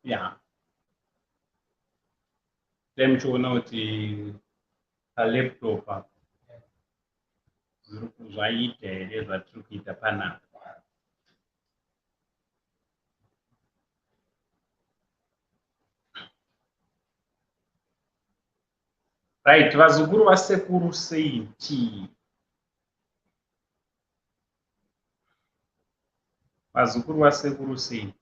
Ya, dai muchiona kuti palaptop apa zvaita here zvatiri kuita panapa. Right, vazukuru vasekuru Saint. Vazukuru vasekuru Saint.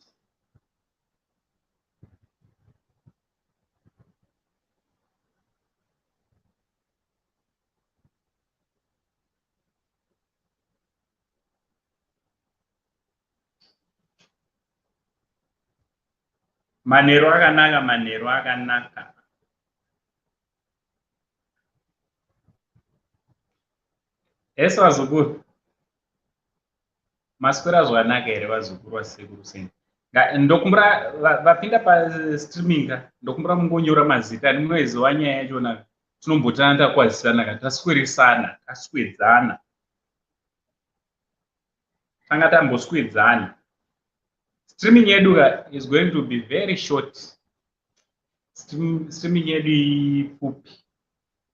Manheru akanaka, manheru akanaka. Ese vazukuru. Maswera zvakanaka here vazukuru vasekuru sei? Ndokumbura vapinda pastreaming ka, ndokumbura mungonyora mazita ani munoiziva nyaya yachona tinombotana takwazisana ka tasweresana taswedzana. Tanga tamboswedzana. Streaming yedu ka is going to be very short. Streaming yedu ipfupi.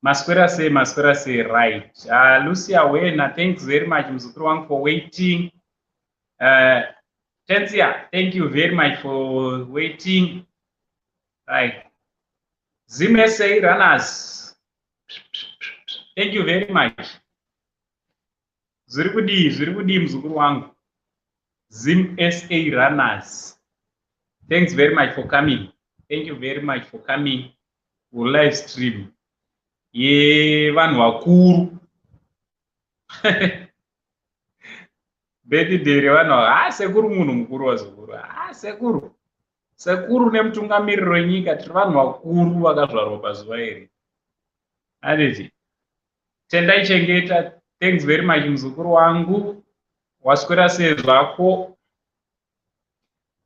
Maswera sei, maswera sei, right. Lucia Wena, thanks very much muzukuru wangu for waiting. Tensia, thank you very much for waiting. Right. Zim SA runners, thank you very much. Zviri kudii, zviri kudii muzukuru wangu. Zim SA runners, thanks very much for coming. Thank you very much for coming. We'll live stream yevanhu vakuru. Birthday revanhu ha sekuru munhu mukuru wazukuru. Ha sekuru. Sekuru nemutungamiriri wenyika tiri vanhu vakuru vakazvarwa pazuva iri. Handiti. Tendai Chengeta, thanks very much muzukuru wangu. Waswera sei zvako?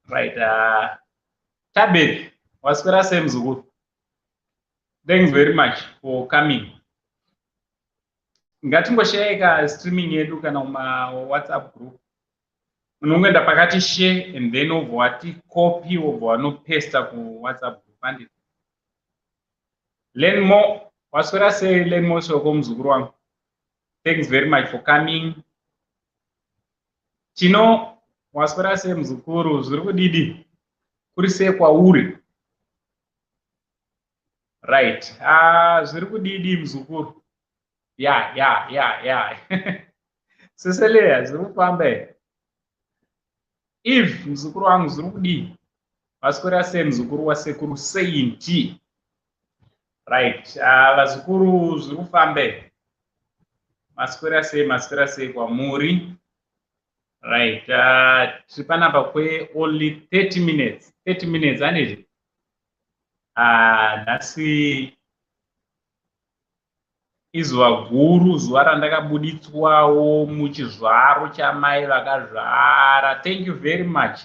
Right. Tabeth, waswera sei muzukuru? Thanks very much for coming. Ngatingoshayeka streaming yedu kana kuma WhatsApp group. Unongoenda pakati share and then obva wati copy wobva wanopesta ku WhatsApp group. Handiti. Learn more. Waswera sei Learn more shoko muzukuru wangu. Thanks very much for coming. Tino, waswera sei muzukuru, zviri kudidi? Kuri sei kwauri? Right. Zviri kudidi muzukuru? Ya, ya, ya, ya. Cecilia, zviri kufamba here? Eve, muzukuru wangu, zviri kudii? Vaswera sei muzukuru wasekuru Saint? Right. Vazukuru zviri kufamba here? Maswera sei, maswera sei kwamuri? Right. Tiri panapa kwe only 30 minutes. 30 minutes handiti? Nhasi izuva guru, zuva randakabuditswawo muchizvaro chamai vakazvara. Thank you very much.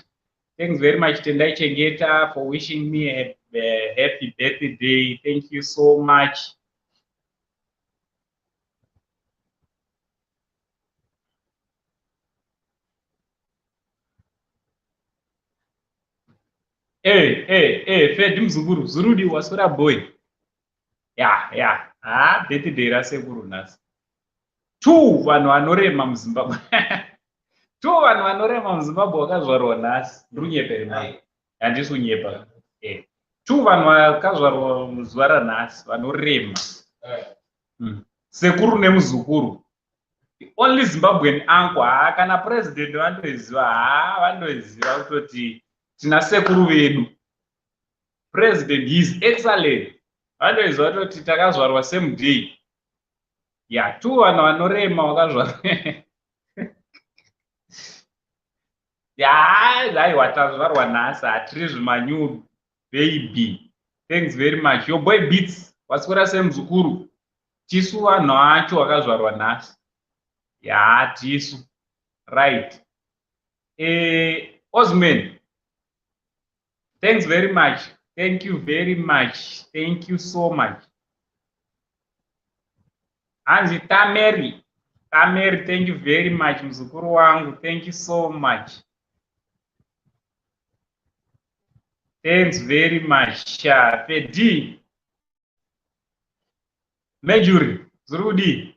Thanks very much Tendai Chengeta for wishing me a happy birthday. Thank you so much. Hey, hey, hey, Fred muzukuru, zurudi waswera boy. Ya, ya. Ha, birthday rasekuru nhasi. 2 vanhu vanorema muZimbabwe. 2 vanhu vanorema muZimbabwe vakazvarwa nhasi. Ndiri kunyepa here mama? Handisi kunyepa. 2 vanhu vakazvarwa muzuva ranhasi vanorema. Sekuru nemuzukuru. The only Zimbabwean uncle, ha kana president vandoiziva, ha vandoiziva kutoti tina sekuru vedu. President, his excellent, vandoiziva kutoti takazvarwa same day. Ya, 2 vanhu vanorema vakazvarwa. Ya, aiwa tazvarwa nhasi, hatiri zvimanyu baby. Thanks very much. Your boy Beats, waswera semuzukuru. Tisu vanhu acho vakazvarwa nhasi. Ya, tisu. Right. Osman, thanks very much. Thank you very much. Thank you so much. Hanzi Tameri. Tameri, thank you very much muzukuru wangu. Thank you so much. Thanks very much. Pedi. Mejuri, zviri kudii?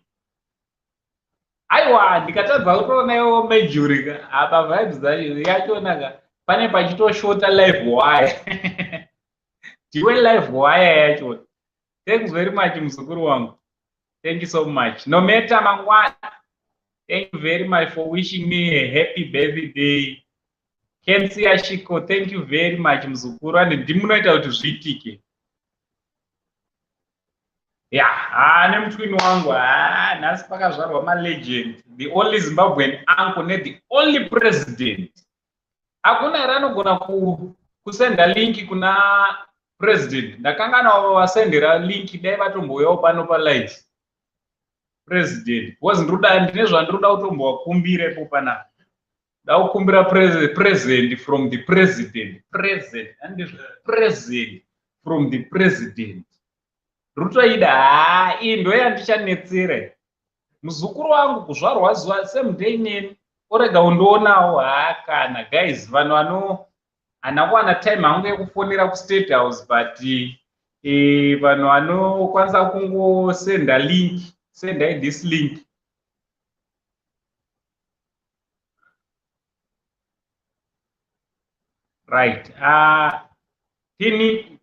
Aiwa, ndikatadza kutoona Mejuri ka. Apa vibes dzacho yachona ka. Pane pachitoshota live wire. Ndiwe live wire yacho. Thanks very much, muzukuru wangu. Thank you so much. No matter mangwana. Thank you very much for wishing me a happy birthday. Kensi Ashiko, thank you very much, muzukuru. And ndimunoita kuti zviitike. Ya, ha, nemutwini wangu, ha, nhasi pakazvarwa malegend. The only Zimbabwean uncle ne the only president. Hakuna here anogona kusenda link kuna president? Ndakangana vasendera link, dai vatombouyawo pano palive. President, because ndinoda, ndine zvandinoda kutombovakumbirepo panapa. Da kukumbira present from the president. Present, handizvo? Present from the president. Rutoida, haa, iyi ndo yandichanetsera. Muzukuru wangu kuzvarwa zuva same day neni, orega undoonawo. Haa, kana guys, vanhu vano, handina kuwana time hangu yekufonera kuState House, but vanhu vanokwanisa kungosenda link, sendai this link. Right. Tini,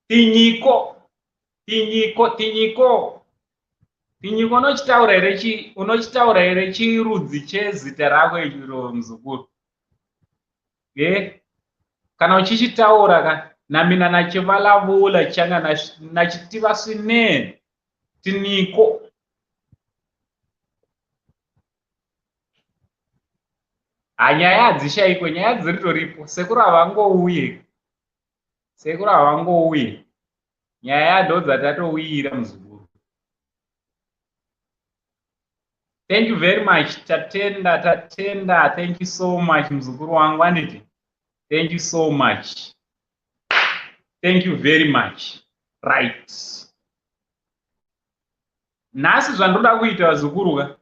tinyiko, tinyiko, tinyiko, tinyiko, unochitaura here unochitaura here chirudzi chezita rako ichiro, muzukuru? E, kana uchichitaura ka, namina nachivalavula changa nachitiva swinene. Tiniko. Hanyaya hadzishayikwe, nyaya dziritoripo. Sekuru havangouye, sekuru havangouye, nyaya ndo dzatatouyira, muzukuru. Thank you very much. Tatenda, tatenda. Thank you so much, muzukuru wangu, anditi? Thank you so much, thank you very much. Right, nhasi zvandoda kuita, vazukuru ka,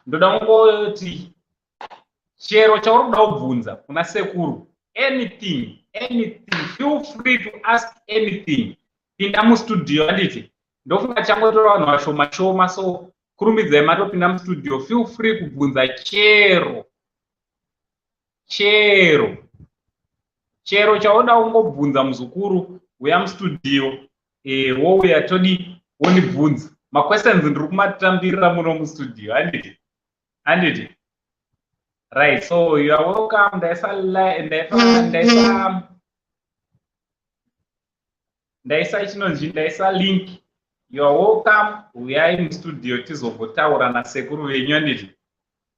ndoda kungoti chero chauri kuda kubvunza kuna sekuru, anything, anything, feel free to ask anything. Pinda mustudio, handiti? Ndofunga changotora vanhu vashoma shoma, so kurumbidzai matopinda mustudio. Feel free kubvunza chero, chero, chero chauda kungobvunza, muzukuru. Uya mustudio, wouya todi wondibvunza maquestions. Ndiri kumatambirira muno mustudio, handiti? Handiti? Right, so you are welcome. Ndaisa chinonzi, ndaisa link. You are welcome. Uyai mustudio tizombotaura nasekuru venyu, handiti?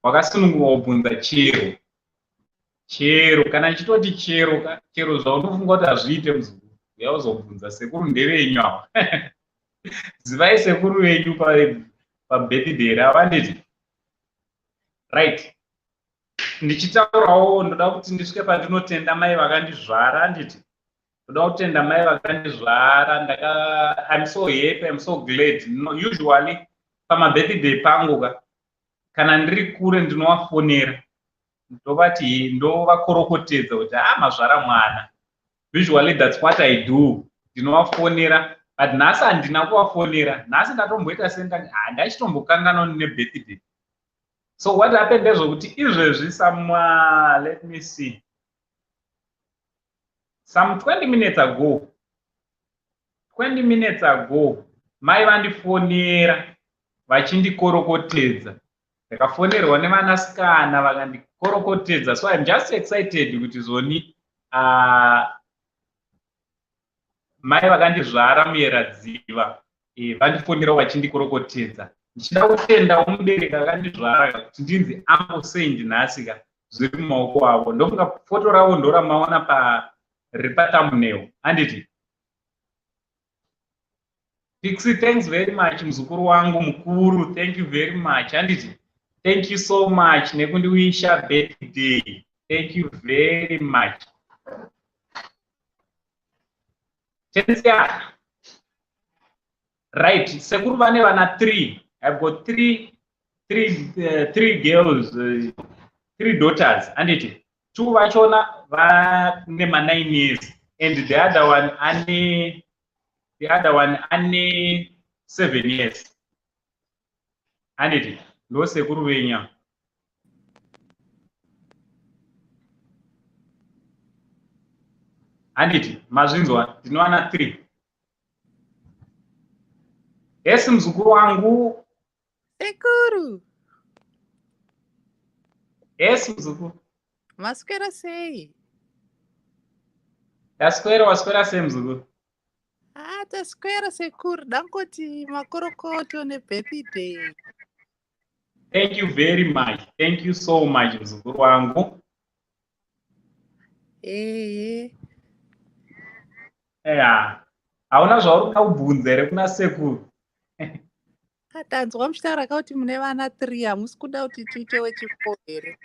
Wakasununguka kubvunza chero, chero, kana ndichitoti chero ka, chero zvaunofunga kuti hazviite, muzukuru, uya uzobvunza. Sekuru ndevenyu ava. Zivai sekuru venyu pabirthday ravo, handiti? Right, ndichitaurawo, ndoda kuti ndisvike pandinotenda mai vakandizvara, handiti? Ndoda kutenda mai vakandizvara. Ndaka, I'm so happy, I'm so glad. No, usually pamabirthday pangu ka, kana ndiri kure ndinovafonera, ndovati, ndovakorokotedza kuti a mazvara mwana. Usually that's what I do, ndinovafonera, but nhasi handina kuvafonera. Nhasi ndatomboita senda handachitombokanganwa nebirthday. So what happened ndezvokuti izvezvi some, let me see, some 20 minutes ago, 20 minutes ago, mai vandifonera vachindikorokotedza. Ndakafonerwa nevanasikana vakandikorokotedza, so I'm just excited kuti zvoni mai vakandizvara muyeradziva vandifonera vachindikorokotedza. Ndichida kutendawo mubereki akandizvara kuti ndinzi Uncle Saint nhasi ka, zviri mumaoko avo. Ndofunga foto ravo ndoramaona riri pathumbnail, handiti? Pixie, thanks very much, muzukuru wangu mukuru. Thank you very much, handiti? Thank you so much nekundiwisha birthday. Thank you very much. Tensia. Right, sekuru vane vana 3. I've got three girls, three daughters, handiti? Two vachona vane ma9 years and the other one ane the other one ane 7 years. Handiti ndo sekuru venyu. Handiti mazvinzwa, ndinowana 3. Yes, muzukuru wangu. Sekuru. Yes, muzukuru. Maswera sei? Ndaswera, waswera sei, muzukuru? Ah, taswera sekuru. Dangoti makorokoto nebirthday. Thank you very much. Thank you so much, muzukuru wangu. Ehe. Yeah. Hauna zvauri kuda kubvunza here kuna sekuru? Tanzwa muchitaura kuti mune vana 3, hamusi kuda kuti tiite wechifour here?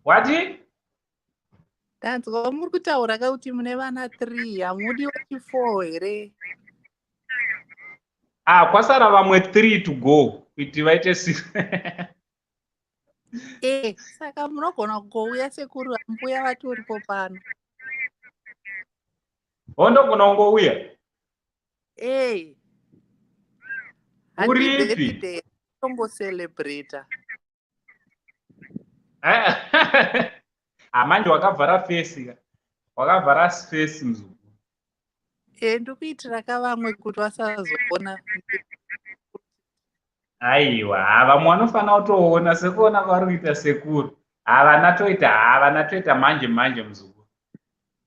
Wati? Tanzwa muri kutaura kuti mune vana 3, hamudi wechifour here? Ah, kwasara vamwe 3 to go kuti vaite 6. E, saka munogona kungouya sekuru, mbuya vatoripo pano. Hondogona kungouya? Ee. Uripi? Tongocelebrata. Hamanje wakavhara face ka. Wakavhara face, muzukuru. E, ndikuitira ka vamwe kuti vasazoona. Aiwa, vamwe vanofanira kutoona sekuona kwavari kuita sekuru. Havana toita, havana toita manje manje, muzukuru.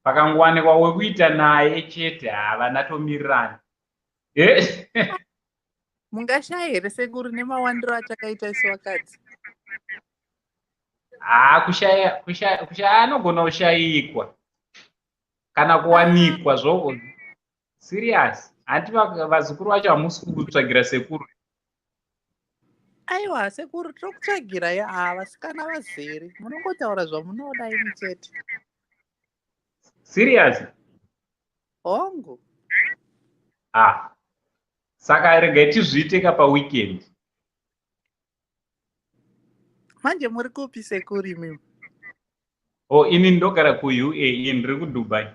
Pakangowanikwa wekuita naye chete, havana tomirirana. Mungashaya here sekuru, nemawandiro atakaita isu vakadzi? Haa, kushaya, kushaya, kushaya anogona kushayikwa kana kuwanikwa zvo. Serious, hanti vazukuru vacho hamusi kutsvagira sekuru? Aiwa sekuru, tinokutsvagirai. Ha, vasikana vazere, munongotaura zvamunoda imi chete. Serious? Hongu. Ah, saka regai tizviite ka paweekend. Manje muri kupi sekuru imimi? O, ini ndogara kuUAE, ndiri kuDubai.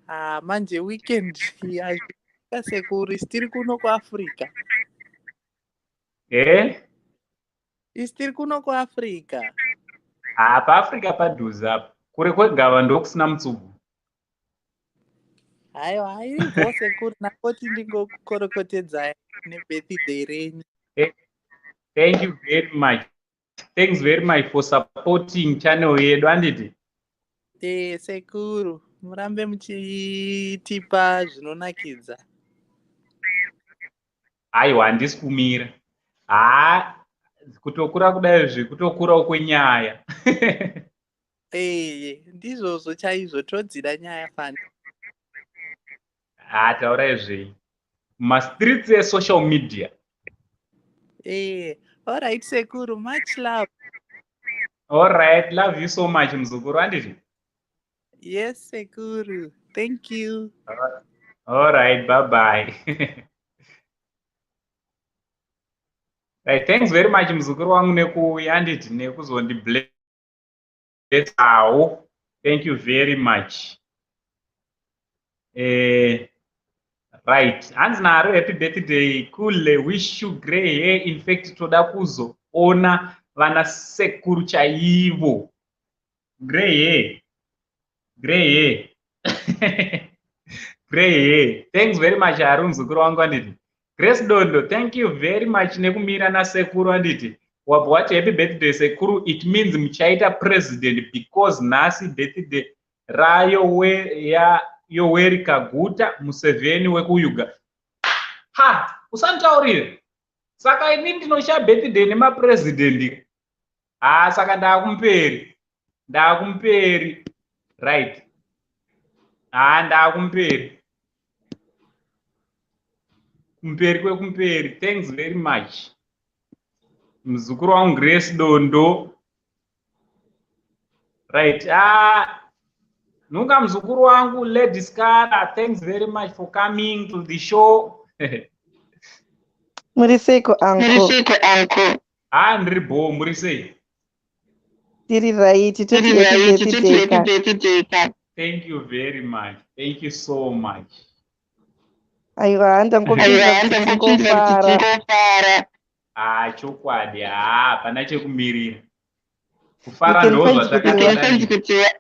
Ah, manje weekend hazvika sekuru, isi tiri kuno kuAfrica. E. Isi tiri kuno kuAfrica. Ha, paAfrica padhuze apa, kure kwegava ndokusina mutsubvu. Haiwa, hairipo sekuru, nakoti ndingokukorokotedzai nebirthday renyu. Thank you very much. Thanks very much for supporting channel yedu, handiti? E, sekuru, murambe muchitipa zvinonakidza. Aiwa, handisi kumira. Ha, kutokura kudai zvi kutokurawo kwenyaya. Eye, ndizvozvo chaizvo, todzida nyaya fani. Ha, taurai zvei mastreets esocial media. Ee, alright sekuru, much love. Alright, love you so much, muzukuru, handiti? Yes sekuru, thank you. Alright, bye bye. Right, thanks very much, muzukuru wangu, nekuuya, handiti, nekuzondiblessawo. Thank you very much. Right, hanzi naro, "Happy birthday kule, wish you grey hair. In fact toda kuzoona vana sekuru chaivo." Grey hair, grey hair, grey hair. Thanks very much, ari muzukuru wangu, handiti? Grace Dondo, thank you very much nekumira nasekuru, handiti? Wabva wati, "Happy birthday sekuru, it means muchaita president because nhasi birthday raYoweri Kaguta Museveni wekuUganda." Ha, usanditaurire. Saka ini ndinoshaya birthday nemapurezidendi? Ha, saka ndaakumberi, ndaakumberi. Right, ha, ndaakumberi, kumberi kwekumberi. Thanks very much, muzukuru wangu Grace Dondo. Right, ah, nunga muzukuru wangu Lady Scara, thanks very much for coming to the show. Muri seiko, uncle? Haa, ndiri bho, muri sei? Tiri right, toti happy birthday ka. Thank you very much. Thank you so much. Aiwa, ndangopinda kuti tingofara. Ah, chokwadi, haa, hapana chekumirira. Kufara You can ndo find zvatakatoda.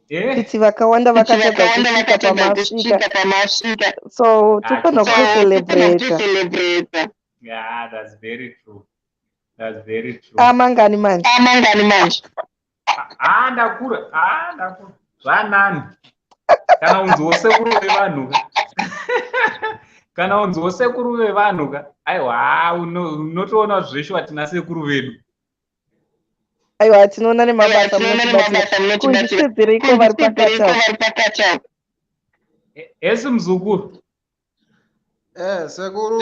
Eh? Kuti vakawanda vakatadza kusvika pamasvika, so tofanira kucelebrata. Yeah, that's very true. That's very true. Amangani manje? Ah, ndakura. Ah, ndakura. Zvanani. Kana unziwo sekuru vevanhu ka. Kana unziwo sekuru vevanhu ka. Aiwa, unotoona zveshuwa tina sekuru vedu. Aiwa, tinoona nemabasa munotibatsira. Kundisedzereko vari pakati apo. Esi muzukuru. Eh, sekuru,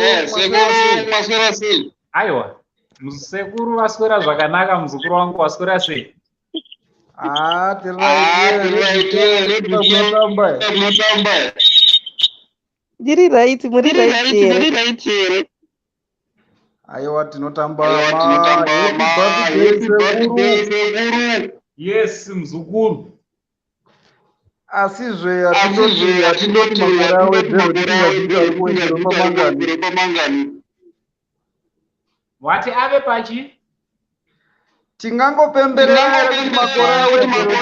maswera sei? Aiwa, sekuru vaswera zvakanaka, muzukuru wangu waswera sei? Ah, tiri right. Munotamba. Ndiri right, muri right here? Aiwa, tinotamba. Ma happy birthday, sekuru. Yes, muzukuru. Asizve hatindoti makore awedzerwe, ari kuwedzerwa pamangani? Wati ave pachi? Tingangopemberera here kuti makore awedzerwe,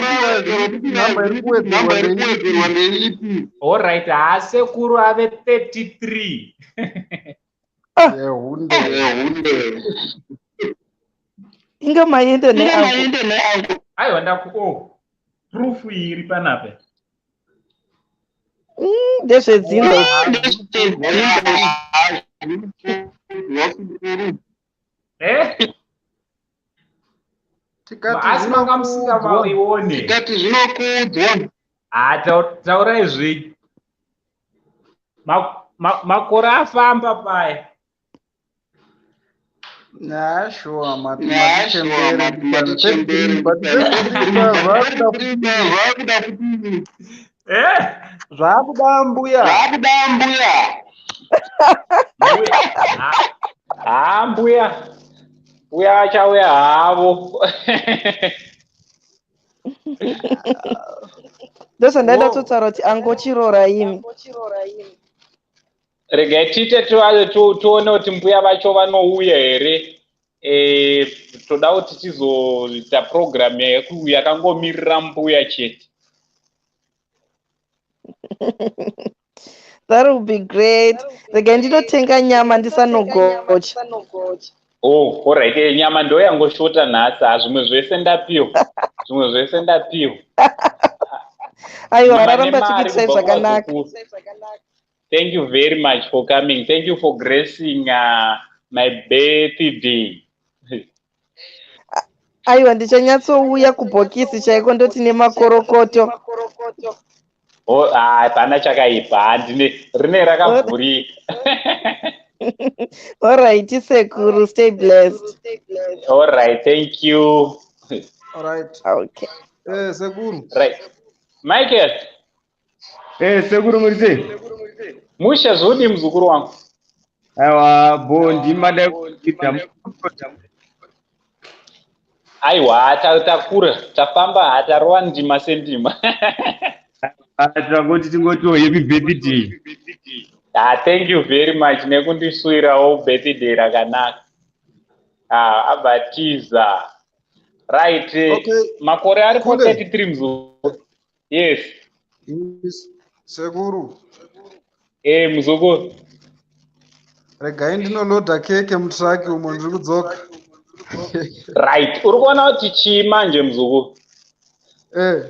kuti nhamba iri kuwedzerwa ndeipi? Alright, haa, sekuru ave 33. Yehunde. Inge maende neangu. Aiwa, ndaku oh, proof iri panapa. Ndezvedzinza. Eh? Tikati Asi manga musingavaione. Tikati zvinokudzwa. Ha, taurai zvenyu. Makore afamba paya. Nah, sure, matichembere, but zvakuda Eh? zvakuda mbuya. Zvakuda mbuya. Mbuya. Ha, mbuya. Mbuya achauya havo. Ndozvandaida totaura kuti angochirora imi. Regai tiite tione kuti mbuya vacho vanouya here. Toda kuti tizoita program yakangomirira mbuya chete. That will be great. Regai ndinotenga nyama ndisanogocha. Oh, alright. Nyama ndo yangoshota nhasi. Ha, zvimwe zvese ndapiwa, zvimwe zvese ndapiwa. Aiwa, Nyama raramba nemari chikuitirai kubva zvakanaka. kuvazukuru. Thank you very much for coming. Thank you for gracing my birthday. Aiwa, ndichanyatsouya kubhokisi chaiko, ndoti nemakorokoto. Oh, ah, hapana chakaipa. Handine rine rakavhurika. Alright, sekuru, stay blessed. All right, thank you. Alright. Okay. Eh, sekuru. Right, Michael. Eh, sekuru, muri sei? Mushe, zvodi muzukuru wangu? Aiwa, bo, ndimada kuita. Aiwa, takura, tafamba, hatarova ndima sendima. Tangoti tingotiwo happy birthday. Ah, thank you very much nekundiswirawo birthday rakanaka. Ah, abatiza. Right. Okay. Makore aripo Kule. 33, muzukuru. Yes. Yes, sekuru. Eh, muzukuru. Regai ndinolodha keke mutraki umo, ndiri kudzoka. Right. Uri kuona kuti chii manje, muzukuru? Eh.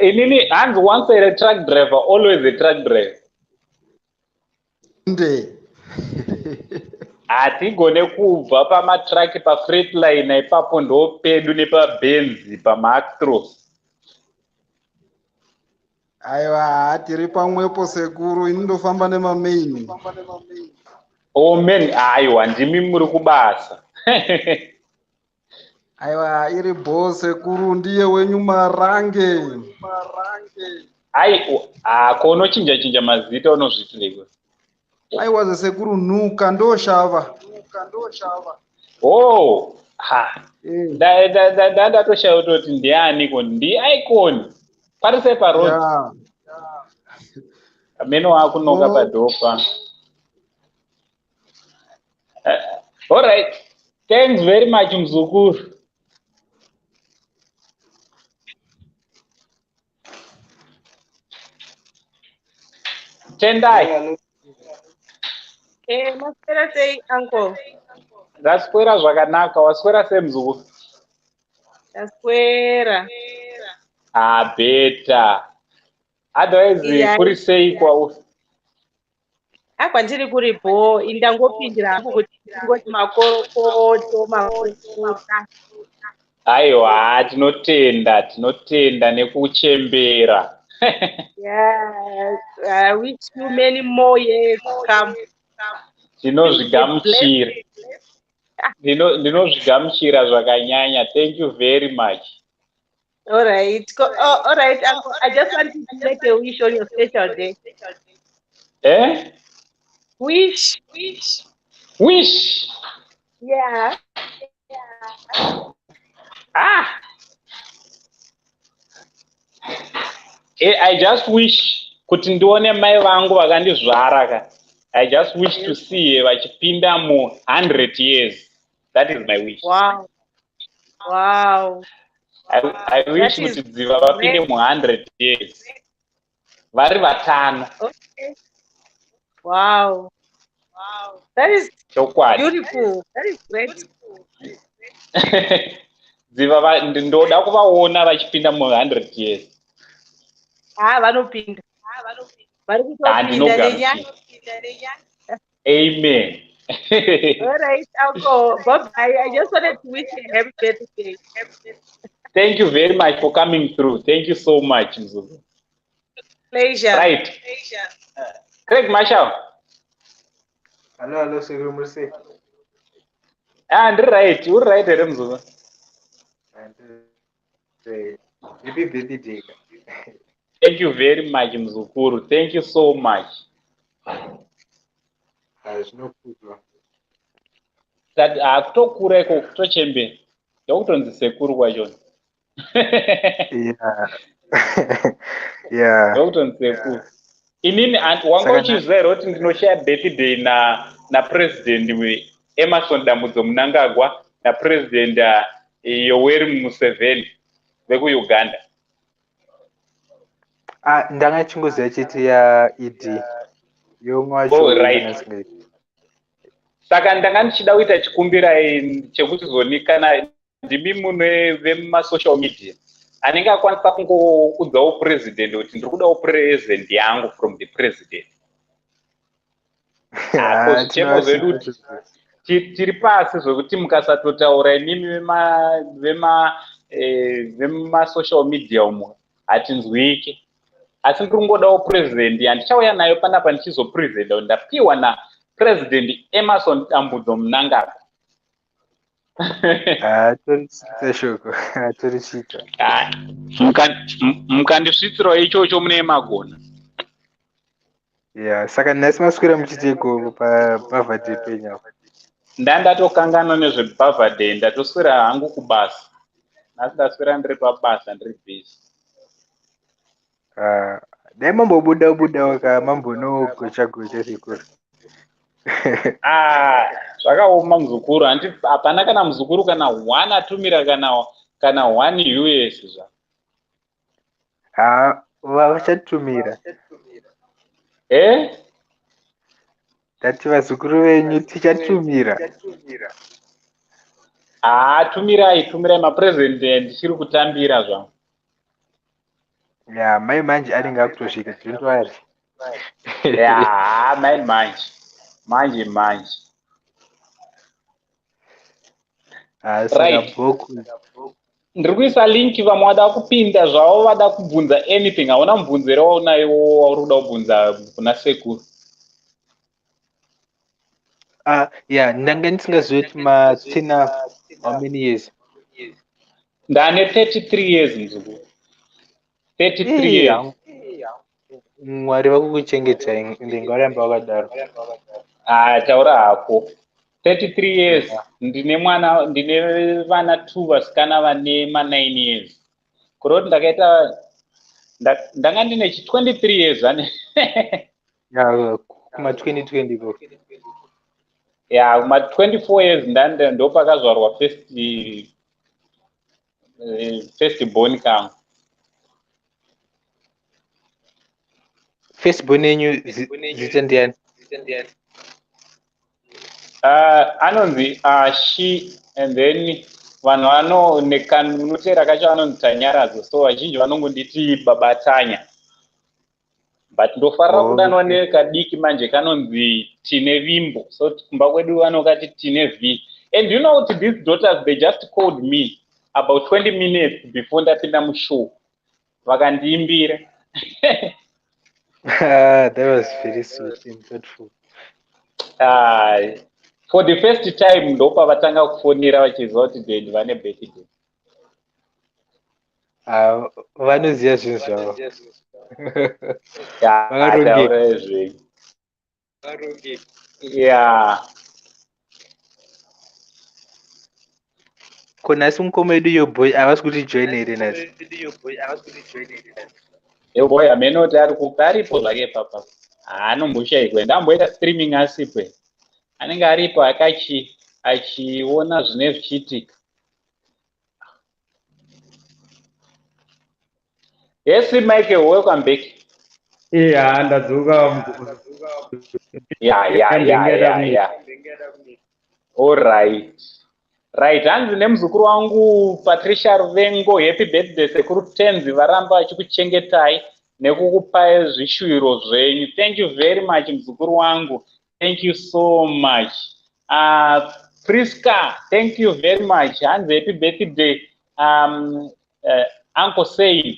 Inini hanzi once a truck driver, always a truck driver. Nde. Hatigone kubva pamatraki, pafreightliner ipapo ndo pedu, nepabenzi, pamaActros. Aiwa, tiri pamwepo, sekuru. Ini ndofamba nemamain. Oh man, aiwa, ndimi muri kubasa. Aiwa, iri bo, sekuru, ndiye wenyu Marange. Ai, ko unochinja chinja mazita, unozvitireko? Aiwa zesekuru, nhuka ndoshava. Oh, ha. Ndatoshaya kutoti ndianiko, ndiIcon. Pari sei paroad? Yeah. Amene wakunoka padhopa. All right. Thanks very much, mzukuru. Tendai. Maswera sei, uncle? Ndaswera zvakanaka. Waswera sei, mzukuru? Ndaswera. Ah, better. Otherwise, kuri sei kwauri? Kwandiri kuri bho, indangopindira hangu kuti ngoti makorokoto makuta. Aiwa, tinotenda, tinotenda nekuchembera. Yeah, I wish you many more years to come. Tinozvigamuchira. Ndinozvigamuchira zvakanyanya. Thank you very much. All right. Oh, all right, uncle. I just want to make a wish on your special day. Eh? Wish. Wish. Yeah. Ah. I just wish kuti ndione mai vangu vakandizvara ka. I just wish to see vachipinda mu 100 years. That is my wish. Wow. Wow. I wish kuti Dziva vapinde mu 100 years. Vari vatano. Okay. Wow. Wow. That is chokwadi. Beautiful. That is great. Dziva ndoda kuvaona vachipinda mu 100 years. Ah, vanopinda. Vari kutopinda nenyaya. Amen. All right, uncle. Bye-bye. I just wanted to wish you a happy birthday. Thank you very much for coming through. Thank you so much, Mzuzu. Pleasure. Right. Pleasure. Craig Marshall. Hello, hello, Sekuru Mursi. Ah, ndiri right. Uri right here, Mzuzu? Happy birthday. Thank you very much, Mzukuru. Thank you so much. Zvinokudzwa. That hakutokura iko kutochembera. Ndokutonzi sekuru kwachona. Yeah. Yeah. Ndokutonzi sekuru. Inini wanga uchiziva here kuti ndinoshaya birthday na President Emerson Dambudzo Mnangagwa na President Yoweri Museveni vekuUganda? Ah, ndanga chingoziva chete ya ED. Yomwe wacho. Oh, right. Saka ndanga ndichida kuita chikumbira chekuti zoni kana ndimi mune vemasocial media anenge akwanisa kungoudzawo president kuti ndiri kudawo present yangu from the president. Apo zvichemo zvedu tiri pasi zvekuti mukasatotaura imimi vemasocial media umo hatinzwike. Asi ndiri kungodawo president handichauya nayo panapa ndichizopresenta kuti ndapiwa naPresident Emerson Dambudzo Mnangagwa. Torisvitsa shoko, torisvitsa. Mukandisvitsirawo ichocho mune magona. Yeah, saka nhasi maswera muchiteiko pabhavhadhe penyu apo? Ndandatokanganwa nezvebhavhadhe, ndatoswera hangu kubasa. Nhasi ndaswera ndiri pabasa, ndiri busy. Dai mambobuda budawo ka mambonogocha gocha sekuru. Ah, zvakaoma muzukuru, handi hapana kana muzukuru kana one atumira kana one US zva. Ha, vachatumira. Eh? Tati vazukuru venyu tichatumira. Ah, tumirai, tumirai mapresident ndichiri kutambira zvangu. Ya, mai manje anenge akutosvika, don't worry. Ya, mai manje. Manje manje. Ah, saka Right. bhoku. Ndiri kuisa link, vamwe vada kupinda zvavo, vada kubvunza anything. Hauna mubvunzo here waunayo wauri kuda kubvunza kuna sekuru? Ah, yeah, ndanga ndisingazivi kuti matina how many years? Ndane 33 years, muzukuru. 33 years. Mwari vakukuchengetai, ende ngavaramba vakadaro. Ah, taura hako. 33 years. Ndine mwana, ndine vana 2 vasikana vane ma 9 years. Kureva kuti ndakaita ndanga ndine chi 23 years ane. Yeah, kuma 2020 ikoko. Yeah, kuma 24 years ndande ndopakazvarwa first born kangu. First born yenyu zita ndiani? Anonzi Ashi, and then vanhu vano nekanotera kacho anonzi Tanyaradzo, so vazhinji vanongonditi Baba Tanya, but ndofarira kudanwa nekadiki manje kanonzi Tine Vimbo. So kumba kwedu vanokati Tine V. And you know kuti these daughters, they just called me about 20 minutes before ndapinda mushow, vakandiimbira. Ah, that was very sweet and thoughtful. For the first time ndopavatanga kufonera vachiziva kuti daddy vane birthday. Ah, vanoziva zvinhu zvavo. Yeah, Vakarongeka. taura zvenyu. Yeah. Ko nhasi mukoma wedu yo boy havasi kuti join here nhasi? Boy hameno kuti ari kupi, aripo zvake papa, haanomboshaikwa. Ndamboita streaming asipo, anenge aripo akachi achiona zvine zvichiitika. Yes, Michael, welcome back. Iya, ndadzoka. Yeah, all right. Right, hanzi nemuzukuru wangu Patricia Ruvengo, happy birthday sekuru Tenzi, varamba vachikuchengetai nekukupai zvishuwiro zvenyu. Thank you very much, muzukuru wangu. Thank you so much. Priska, thank you very much. Hanzi happy birthday Uncle Sain,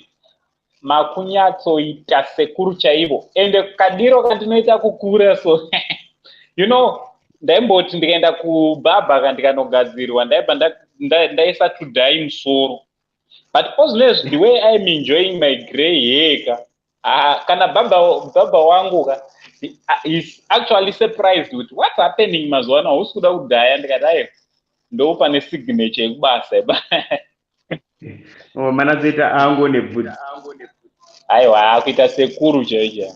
makunyatsoita sekuru chaivo. Ende kadiro kandinoita kukura so ndaimboti ndikaenda kubhabha kandikanogadzirwa ndaibva ndaisa tudhai musoro, but ozvinezvi the way I'm enjoying my grey hair ka, kana bhabha wangu ka is actually surprised kuti what's happening mazuva ano, hausi kuda kudhaya. Ndikati aiwa, ndo pane signature yekubasa iba. Oh, manatsoita ango nebvudzi. Aiwa, kuita sekuru chaiyo chaiyo.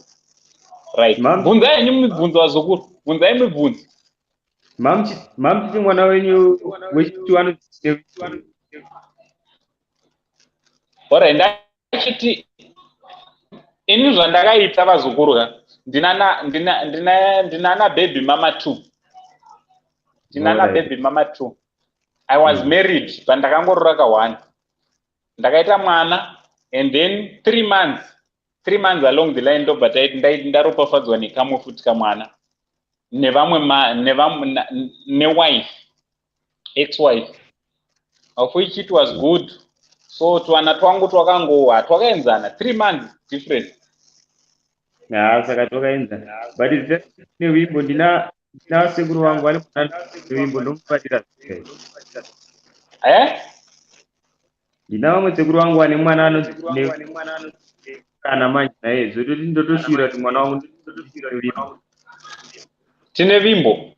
Right, bvunzai henyu mibvunzo, vazukuru, bvunzai mibvunzo. Mamuchiti mwana wenyu wechiti ano? Alright, ndachiti ini zvandakaita, vazukuru ka, ndinana baby mama two, ndinana baby mama two. I was married, but ndakangorora ka one, ndakaita mwana, and then 3 months along the line ndobva ndaropafadzwa nekamwe futi kamwana nevamwe nevamwe newife, ex-wife, of which it was good. So twana twangu twakangowa twakaenzana, 3 months difference. Ha, saka twakaenzana, but nevimbo ndina sekuru vangu vane mwana nevimbo, ndomufarira. Eh? Ndina vamwe sekuru vangu vane mwana anonzi kana manje naye zvototi ndotoshuvira kuti mwana wangu nevimbo. Tine Vimbo.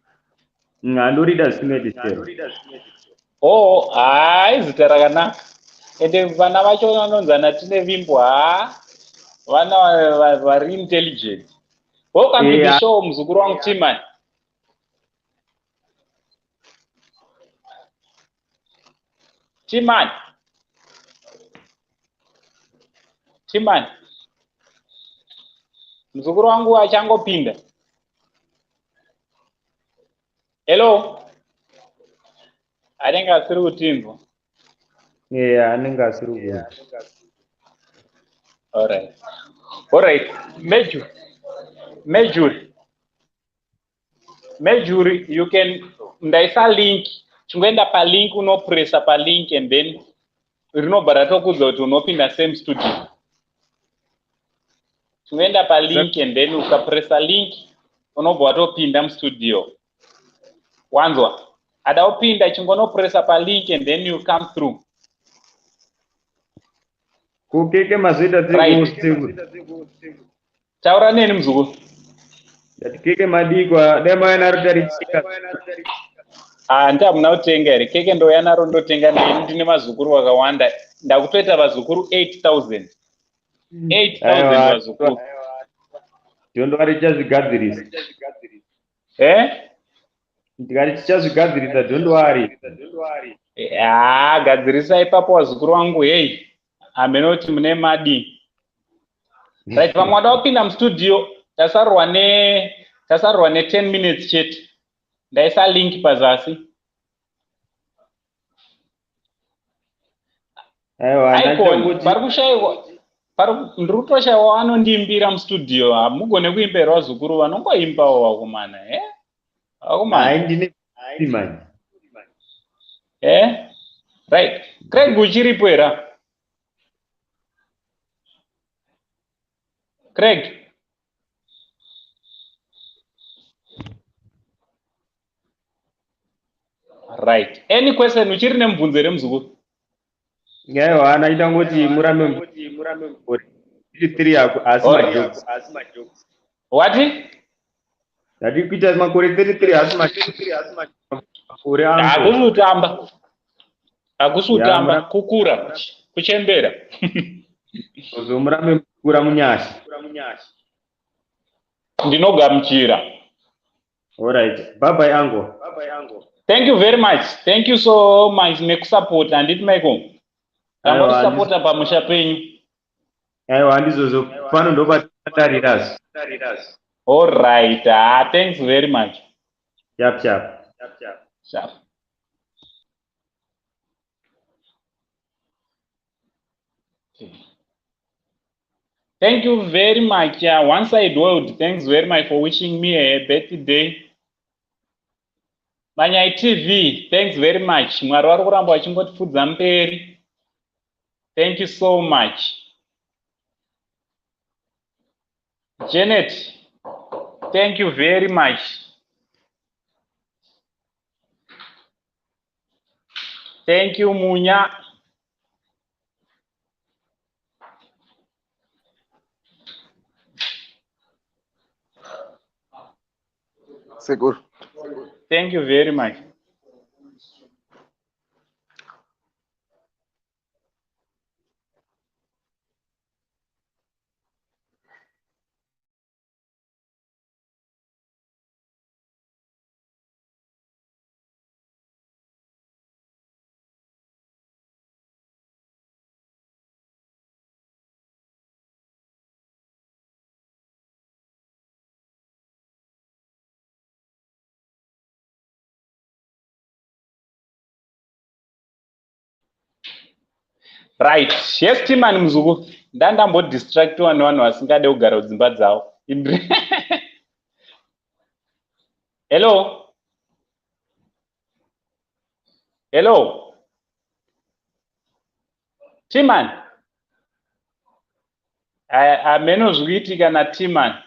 Handorida zvisingaiti chero. Oh, hai, zita rakanaka. Ende vana vacho vanonzana Tine Vimbo, ha, vana vari intelligent. Welcome to the show, muzukuru wangu Timan. Timan, Timan, muzukuru wangu achangopinda. Hello, anenge asiri kutinzwa. Yeah, anenge asiri kunzwa. Alright, Major, Major, Major, you can, ndaisa link, chingoenda palink, unopresa palink and then rinobva ratokuudza kuti unopinda same studio. Chingoenda palink and then ukapresa link unobva watopinda mustudio. Wanzwa? Ada kupinda, chingonopresa palink and then you come through. Kukeke mazoita sekuru? Taura neni, muzukuru. Ndati keke madikwa, dai mauya naro taricheka. Handi hamuna kutenga here keke? Ndouya naro ndotenga ndini, ndine vazukuru vakawanda, ndakutoita vazukuru 8000 8000 Aiwa. vazukuru. Don't worry, tichazvigadzirisa. Eh? Ndikati tichazvigadzirisa, don't worry. Ha, gadzirisa ipapo vazukuru vangu. Hei, hameno kuti mune madi. Right, vamwe vada kupinda mustudio, tasarurwa ne10 minutes chete. Ndaisa link pazasi. Aiwa, Icon, ndachangoti pari kushayiwa, ndiri kutoshayiwa vanondiimbira mustudio. Hamugone kuimbera vazukuru? Vanongoimbawo vakomana, e vakomana. Hai, ndine manje. Eh, right, Craig uchiripo here? Craig? Right, any question? Uchiri nemubvunzo here, muzukuru? Aiwa, ndaida ngoti murambe 33 ako asi majokes. Wati? Ndati kuita makore 33 asi makore angu. Hakusi kutamba, hakusi Ya, kutamba, kukura, kuchembera. Murambe mukura munyasha. Ndinogamuchira. Alright. Bye bye, uncle. Thank you very much, thank you so much nekusapota, handiti Michael? Ramba Aiwa, kusapota pamusha penyu. Aiwa, handizvozvo, pano ndopatarirazvo. Alright, ah, thanks very much. Chap chap. Sharp. Thank you very much. One Side World, thanks very much for wishing me a birthday. Manyai TV, thanks very much. Mwari vari kuramba vachingotipfudza mberi. Thank you so much. Janet, thank you very much. Thank you, Munya. Sekuru. Thank you very much. Right, yes, Timani muzukuru, ndandambodistractiwa nevanhu vasingade kugara kudzimba dzavo. Hello, hello, Timan. Hameno zviri kuitika naTiman.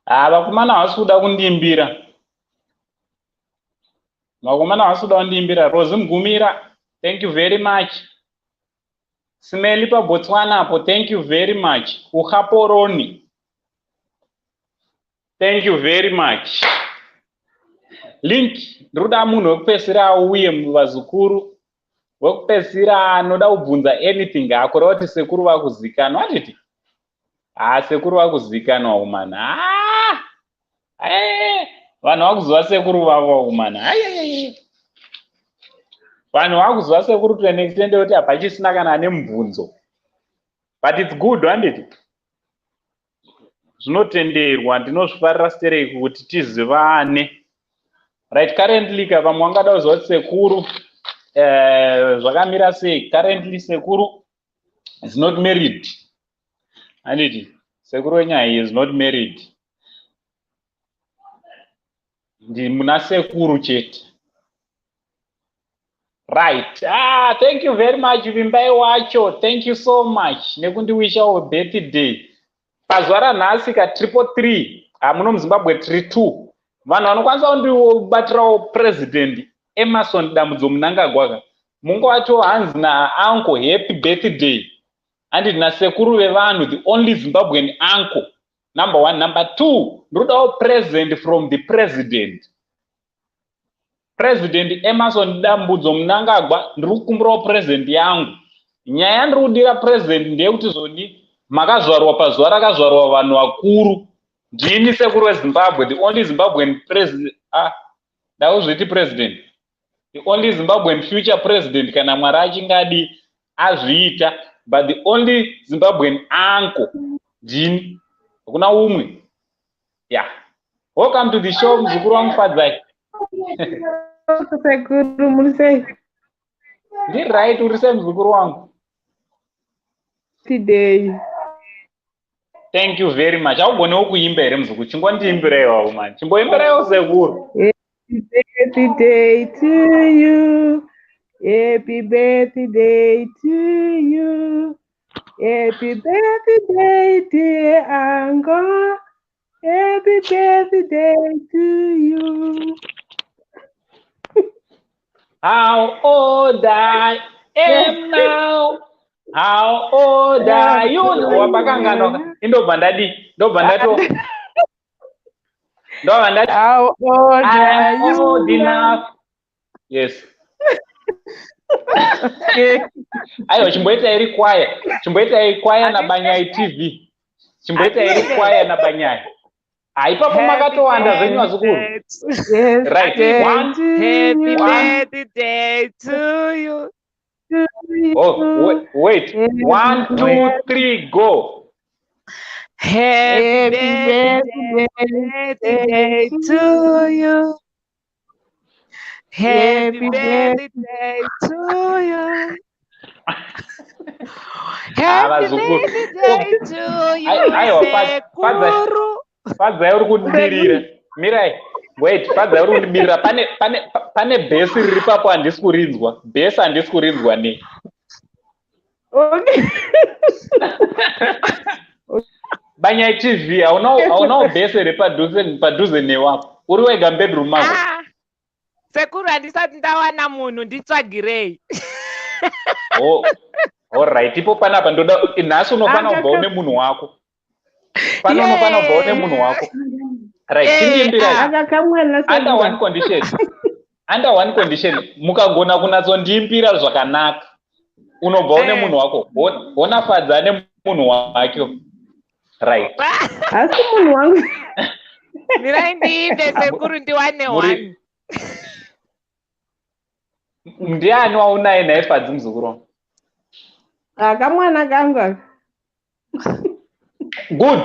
Ha, vakomana havasi kuda kundiimbira, vakomana havasi kuda kundiimbira. Rosi Mugumira, thank you very much. Smeli paBotswana apo, thank you very much. Uhaporoni, thank you very much. Link, ndiri kuda munhu wekupedzisira auye, vazukuru, wekupedzisira anoda kubvunza anything. Hakureva kuti sekuru vakuzikanwa, atiti ha, sekuru vakuzikanwa kumana. Vanhu vakuziva sekuru vavo kumana. Vanhu vakuziva sekuru to an extent yekuti hapachisina kana ane mubvunzo, but it's good, handiti? Zvinotenderwa, ndinozvifarira stereki kuti tizivane. Right, currently ka, vamwe vangada kuziva kuti sekuru zvakamira sei. Currently sekuru is not married, handiti? Sekuru wenyaya is not married, ndi muna sekuru chete. Right. Ah, thank you very much, Vimbai wacho. Thank you so much. Nekundiwishawo birthday. Pazuva ranhasi ka 333, hamuno muZimbabwe 32. Vanhu vanokwanisa kundibatirawo President Emerson Dambudzo Mnangagwa ka. Mungowatiwo hanzi nauncle happy birthday. Handiti nasekuru vevanhu, the only Zimbabwean uncle. Number one. Number two, ndinodawo present from the president. President Emerson Dambudzo Mnangagwa, ndiri kukumbirawo present yangu. Nyaya yandiri kudira present ndeyekuti zoni makazvarwa pazuva rakazvarwa vanhu vakuru. Ndini sekuru weZimbabwe, the only Zimbabwean president. Ah, ndakuzviti president. The only Zimbabwean future president kana Mwari achingadi azviita, but the only Zimbabwean uncle ndini. Hakuna umwe. Yeah. Welcome to the show, muzukuru wangu Fadzai. Sekuru, muri sei? Ndiri right, uri sei muzukuru wangu? Today. Thank you very much. Haugonewo kuimba here muzukuru? Chingondiimbireiwo mani. Chimboimbireiwo sekuru. Happy birthday to you. Happy birthday to you. Happy birthday, dear uncle. Happy birthday to you. How old I am now? How old are you? Wapakanganwa. Indobva ndadi. Ndobva ndato. Ndobva ndati. How old I are am you old now? enough. Yes. Aiwa, chimboita iri kwaya. Chimboita iri kwaya naBanyai TV. Chimboita iri kwaya naBanyai. Haipapo makatowanda zvenyu vazukuru. Yes, Right. day One, to Happy you. one. birthday to you. To Oh, you. wait, wait. Happy 1, 2, birthday. 3, go. Happy Happy birthday birthday to to you. Happy Happy birthday. birthday to you. Ah, Happy vazukuru. birthday to you, Aiwa, Fadzai. sekuru. Fadzai uri kundimirira. Mirai. Wait, Fadzai uri kundimirira. Pane bhesi riri papo handisi kurinzwa. Bhesi handisi kurinzwa nei. Okay. Banyai TV, haunawo bhesi here padhuze newapo? Uri wega mubedroom mako? Ah, sekuru, handisati ndawana munhu, nditsvagirei. Oh, alright. Ipo panapa ndoda nhasi unofana kubva une munhu wako. Pano unofana kubva une munhu wako. Right, chindiimbirai. Aka kamwana Under one sekuru. condition. Under one condition, mukagona kunatsondiimbira zvakanaka. Unobva une munhu wako. Hona Fadza ane munhu wake. Right. Asi munhu wangu. Mirai ndiimbe sekuru, ndiwane one. Ndiani waunaye naye Fadzi muzukuru wangu? Akamwana kangu aka. Good.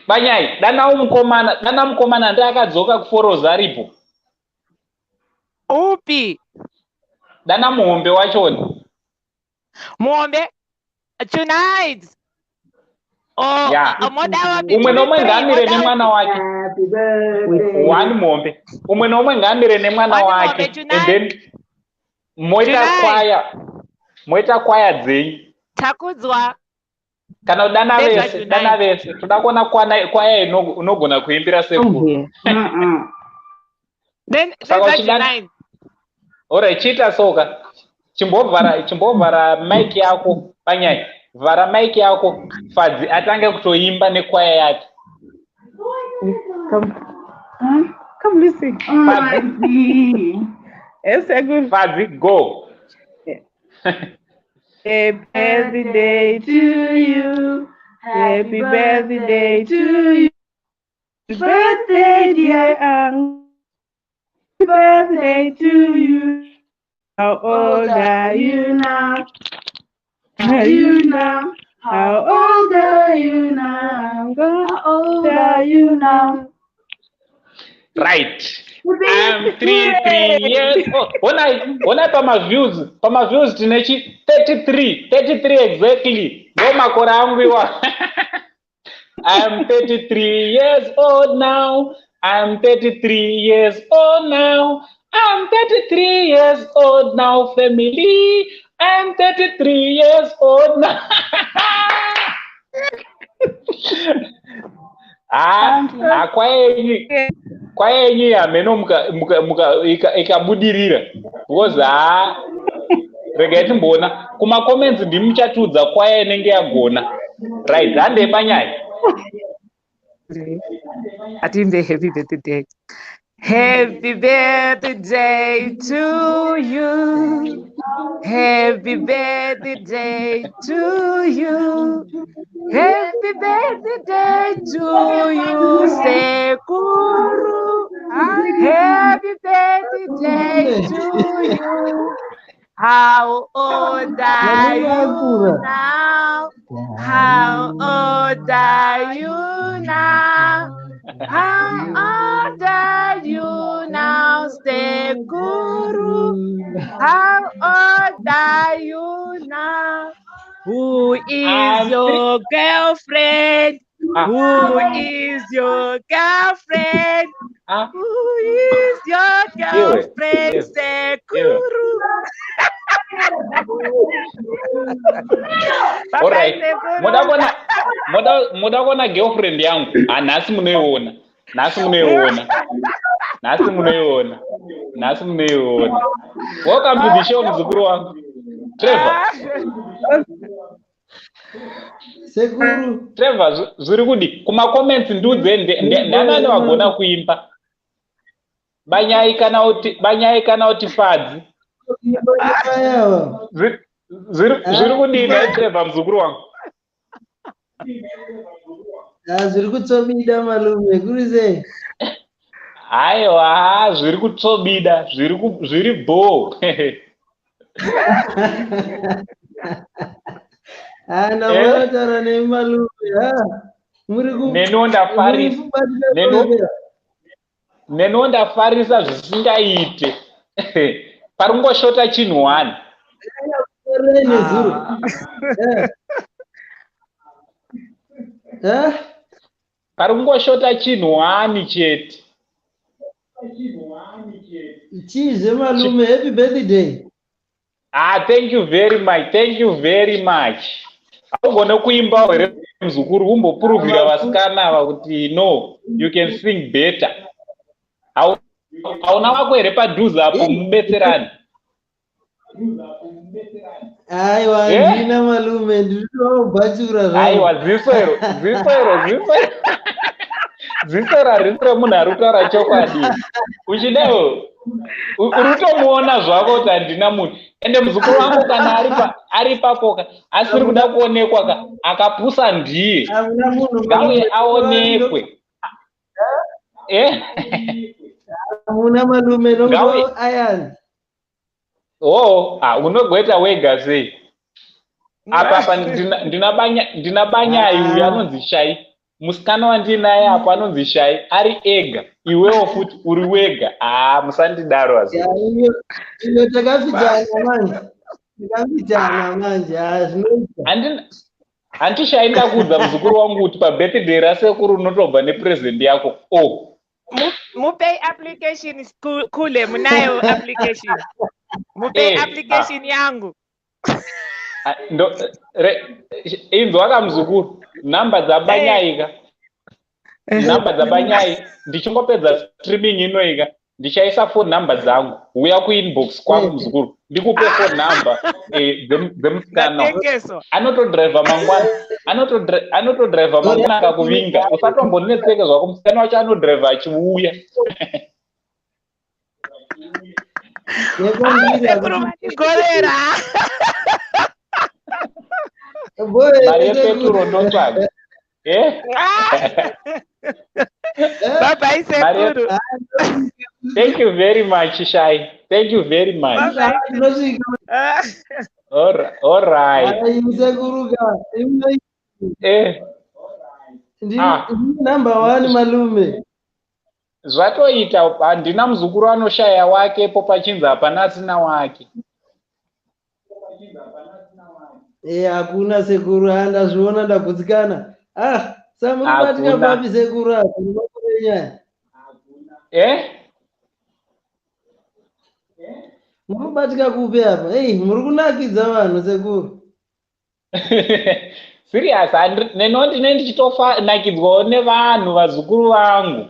Banyai, danawo mukomana, dana mukomana ndiye akadzoka kuforoza aripo. Upi? Dana muhombe wachona. Muhombe? Tonight. Oh, Yeah. moda wapi? Umwe nomwe Three, ngaamire moda nemwana wapi? wake. One muhombe. Umwe nomwe ngaamire nemwana One wake. muhombe And tonight. then moita Tonight. kwaya. Moita kwaya dzenyu. Takudzwa. Kana dana Ndezva vese, tonight. dana vese. Toda kuona kwaya inogona kuimbira sekuru. Then Saka ndezva uchidana tonight. Alright, chiita soka. Chimbovhara mic yako Banyai. Vhara mic yako Fadzi atange kutoimba nekwaya yake. Come. Come listen. Fadzi. Yes, sekuru. Fadzi, go. Happy birthday to you. Happy birthday to you. Happy birthday, dear uncle. Happy birthday to you. How old are you now? Are you now? How old are you now? How old are you now? Right. I'm 33 years old. Ona pamaviews, pamaviews tinechi 33, 33 exactly. Ndo makore angu iwa. I'm 33 years old now. I'm 33 years old now. I'm 33 years old now, family. I'm 33 years old now. Ah, kwayenyu kwayenyu hameno ikabudirira because haa, regai timboona kumacomments, ndimuchatiudza kwaya inenge yagona. Right, handei panyaya. Atimbe happy birthday. Happy birthday to you. Happy birthday to you. Happy birthday to you, Sekuru. Happy birthday to you. How old are you now? How old are you now? How old are you now, Sekuru? How old are you now? Who is your girlfriend? Ah. Who is your girlfriend? Ah. Who is your girlfriend, Iwe. Sekuru? Alright. Sekuru. Muda kuona girlfriend yangu? Ah, nhasi munoiona, nhasi munoiona, nhasi munoiona, nhasi munoiona. Welcome to the show, muzukuru wangu Trevor. Sekuru. Trevor, zviri kudi kumacomments, ndiudze ndanani wagona kuimba, Banyai kana kuti Banyai kana kuti Fadzi? Ava. Zviri kudii nhai Trevor, muzukuru wangu? Ah, zviri kutsomida malume, kuri sei? Haiwa, zviri kutsobida, zviri bho. Ah, ndambotaura nemi malume. Ah, muri ku Neniwo ndafarisa. Muri kubatira kurebera. Neniwo ndafarisa zvisingaite. Pari kungoshota chinhu one. Rei nezuro. Eh. Eh? Pari kungoshota chinhu one chete. Chizve malume, happy birthday. Ah, thank you very much, thank you very much. Haugone kuimbawo here muzukuru, umbopuruvhira vasikana ava kuti no, you can sing better? Hauna wako here padhuze apo mubetserani? Aiwa, Eh? ndina malume, ndiri kutoda zvangu. Aiwa, ziso iro, ziso iro, ziso iro, ziso iro harisi remunhu ari kutaura chokwadi. Uchidawo uri kutomuona zvako kuti handina munhu. Ende muzukuru wangu kana ari ipapo ka, asiri kuda kuonekwa ka, akapusa ndiye. Hamuna munhu. Ngauye Malume. aonekwe. Eh? Hamuna malume, Ngauye. nokuti ayani. Oh, ah, unogoita wega sei? Apa ndina Banyai uyu anonzi Shai. Musikana wandinaye apo anonzi Shai, ari ega. Iwewo futi uri wega. Ah, musandidaro azi. Ya, iyo takafitana manje. Takafitana manje, ah, zvinoita. Handina hanti Shai, ndakuudza muzukuru wangu kuti pabirthday rasekuru unotobva nepresent yako. Oh. Mupei application kule, munayo application. Mupei application yangu. Ah, inzwa ka muzukuru, namba dzaBanyai ka. Namba dzaBanyai, ndichingopedza streaming inoika, ndichaisa phone number dzangu. Uya kuinbox kwangu muzukuru, ndikupe phone number dzemusikana. Ndatengeswa. Anotodhiraivha mangwana, anotodhiraivha mangwana akakuvinga. Usatombonetseke zvako, musikana wacho anodhiraivha achiuya. Sekuru vandigorera. Mari yepeturo ndotsvaga. Eh? Bye bye, Sekuru. Thank you very much, Shai. Thank you very much. Bye bye. All right. Sekuru ka. Eh. Ah. Ndini number one malume. Zvatoita, handina muzukuru anoshaya wake po pachinzi hapana asina wake. Eh, hakuna sekuru, ah, ndazviona, ndagutsikana. Ah, samuri kubatika Hakuna. papi sekuru apa? Munokorera nyaya. Eh? Muri kubatika kupi apa? Ei, muri kunakidza vanhu, sekuru. Serious, neno ndine ndichitonakidzwawo nevanhu, vazukuru vangu.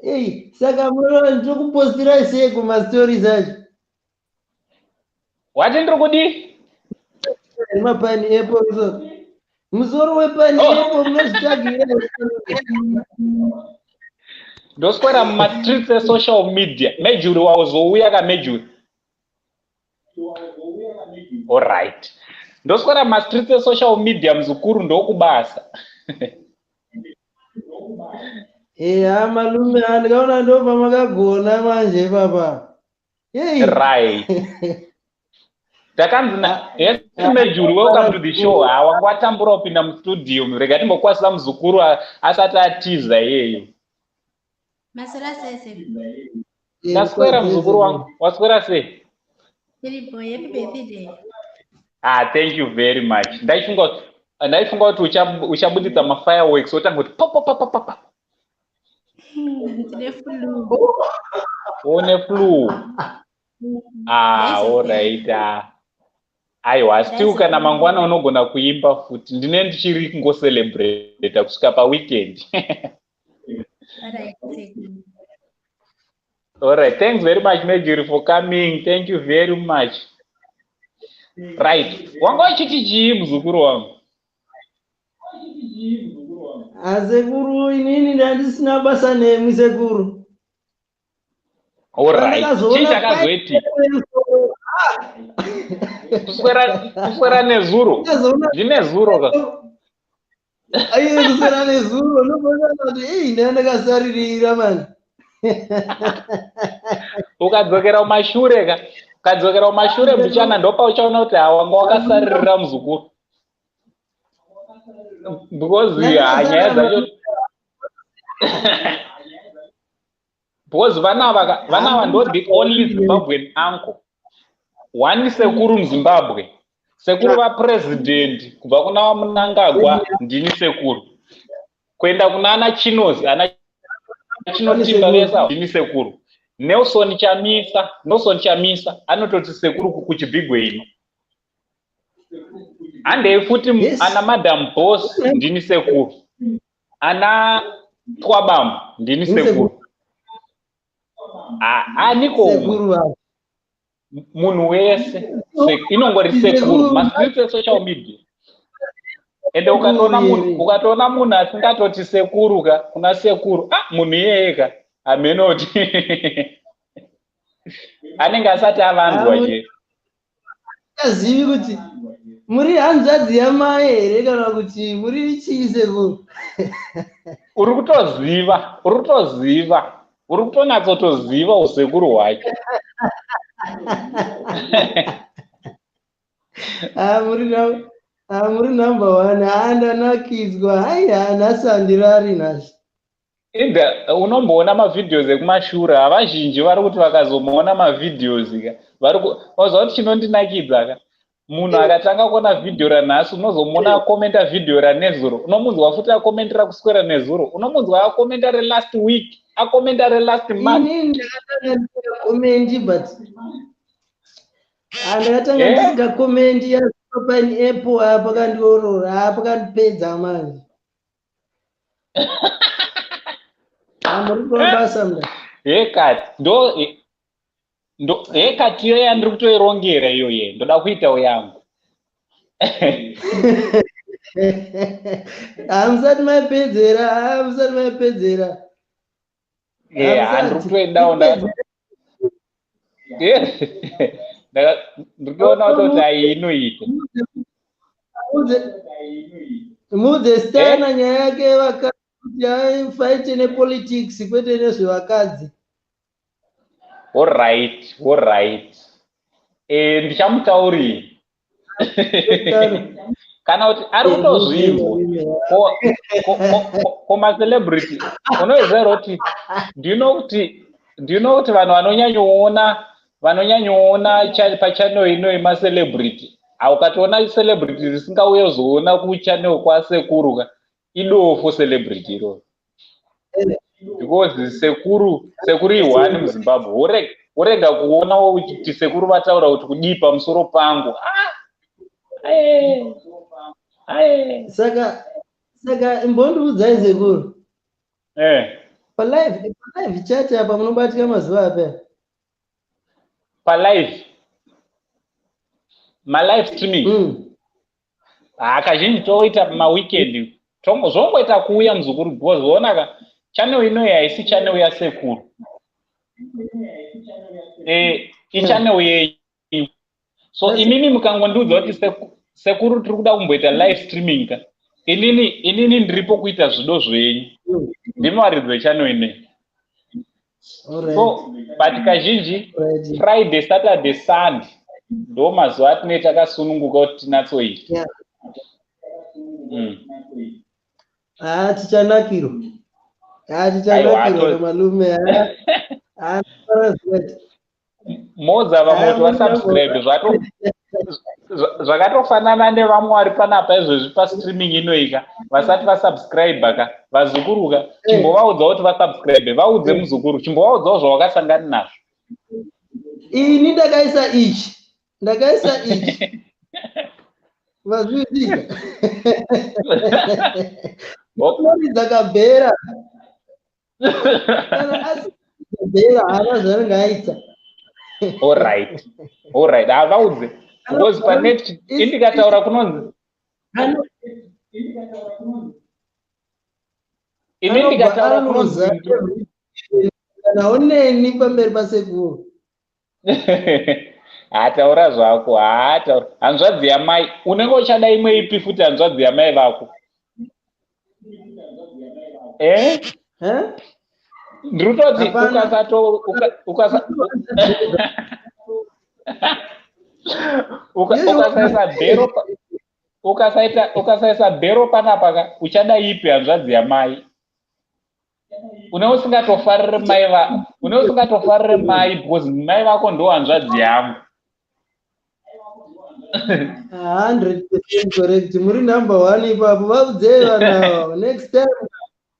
Ei, saka munoona ndinokupostirai sei kumastories acho? Wati ndiri kudii? Mapani epo musoro. Musoro wepani epo munozvitsvagira. Ndoswera mumastreets esocial media. Mejuri wazouya kamejuri. Alright. Ndoswera mumastreets esocial media, muzukuru, ndokubasa. Eya, malume, ndikaona ndo pamakagona manje papa. Ei. Right. Takanzi na yes, Mejuri, welcome to the show. Ha, wanga watambura kupinda mustudio. Rega timbokwazisa muzukuru asati atiza iyeyo. Maswera sei? Ndaswera, muzukuru wangu. Waswera sei? Tiri boy, happy birthday. Ah, thank you very much. Ndaifunga kuti uchabuditsa mafireworks, wotanga kuti pa pa pa pa pa pa. Ndine flu. Une flu. Ah, alright. Ah. Aiwa, still kana mangwana unogona kuimba futi. Ndine ndichiri kungocelebrata kusvika paweekend. Alright, sekuru. Alright, thanks very much, Majori, for coming. Thank you very much. Right. Wanga uchiti chii, muzukuru wangu? Asekuru, inini ndandisina basa nemi, sekuru. Alright. Pandakazoona Chii chakazoitika? Kuswera nezuro. Ndakazoona Ndine zuro ka. Aiye, kuswera nezuro ndokuona kuti ei, ndandakasaririra mani. Ukadzokera kumashure ka. Ukadzokera kumashure mbichana, ndopa uchaona kuti wanga wakasaririra, muzukuru. Because ha, nyaya dzacho, because vana ava ndo the only Zimbabwean uncle. One sekuru muZimbabwe. Sekuru vapresident kubva kuna vaMunangagwa, ndini sekuru. Kuenda kuna ana Chinozi, ana Chinotimba vese ava, ndini sekuru. Nelson Chamisa, Nelson Chamisa anototi sekuru kuchibhigwe ino. Handei futi. Yes. Ana Madam Boss, ndini sekuru. Ana Twabam, ndini Ndini sekuru. Ah, aniko umwe? Sekuru vavo. Munhu wese inongori sekuru, mastreets esocial media. Ende ukatoona munhu, ukatoona munhu asingatoti sekuru ka kuna sekuru, ah, munhu iyeye ka, hamenoti anenge asati avanzwa je. Azivi kuti muri hanzvadzi yamai here kana kuti muri chii, sekuru. Uri kutoziva, uri kutoziva, uri kutonatsotoziva usekuru hwacho. Ah, ah, muri number one. Ah, ndanakidzwa. Hai, nhasi handirari nhasi. Inga unomboona mavideos ekumashure, havazhinji vari kuti vakazomuona mavideos ka, vari waziva kuti chinondinakidza ka, munhu akatanga kuona vhidhiyo ranhasi, unozomuona akomenda vhidhiyo ranezuro, unomunzwa futi akomendera kuswera nezuro, unomunzwa akomenda relast week, akomenda relast month. Inini ndakatanga ndisingakomendi, but ah, ndakatanga ndisingakomendi paine apple apa, pakandiorora, pakandipedza manje. Ah, muri kuva basa mda. Hekati ndo hekati iyo yandiri kutoirongera iyoye, ndoda kuitawo yangu. Hamusati maipedzera, hamusati maipedzera. Handiri Hamusati. kutoidawo. Ndiri kutoona kutoti ai, inoita. Mudze Stana nyaya yake yevakadzi kuti aifaite nepolitics, kwete nezvevakadzi. Alright, ndichamutaurira kana kuti ari kutozvinzwa. Ko macelebrity, unoziva here kuti do you know kuti vanhu vanonyanyoona pachannel ino yemacelebrity, ukatoona celebrity risingauye kuzoona kuchannel kwasekuru ka, idofo celebrity iroro. Because sekuru ihwani muZimbabwe. Worega kuona kuti sekuru vataura kuti kudii pamusoro pangu. Ah! Aye. Aye. Saka imbondiudzai, sekuru. Eh. Palive chat apa munobatika mazuva api? Palive. Malive streaming. Ha, kazhinji toita maweekend. Zvongoita kuuya, muzukuru, because onaka, channel inoyi haisi channel yasekuru. Ichannel yenyu. So imimi mukangondiudza kuti sekuru, tiri kuda kumboita live streaming ka. Inini ndiripo kuita zvido zvenyu. Ndimi varidzi vechannel inoyi. So, but kazhinji Friday, Saturday, Sunday ndo mazuva atinee takasununguka kuti tinatsoita. Ha, tichanakirwa. Ha, tichanakirwa namalume. Ha, Moza vamwe kuti vasubscribe, zvakatofanana nevamwe vari panapa izvezvi pastreaming inoika vasati vasubscribe ka. Vazukuru ka, chimbovaudza kuti vasubscribe. Vaudze, muzukuru, chimbovaudzawo zvawakasangana nazvo. Ini ndakaisa ichi, ndakaisa ichi, vazviziga noridza kabhera. Kana asi bhera haana zvaanenge aita. Alright, havaudze, because panet indikataura kunonzi ini ndikataura kunonzi Kana uneni pamberi pasekuru. Hataura zvako, hataura. Hanzvadzi yamai, unenge uchada imwe ipi futi hanzvadzi yamai vako? Eh? Ndiri kutoti ukasato ukasaisa bhero, ukasaisa bhero panapa ka, uchada ipi hanzvadzi yamai? Une usingatofarire mai va, une usingatofarire mai, because mai vako ndo hanzvadzi yangu. 100% correct. Muri number one ipapo. Vaudzei vanhu ava, next time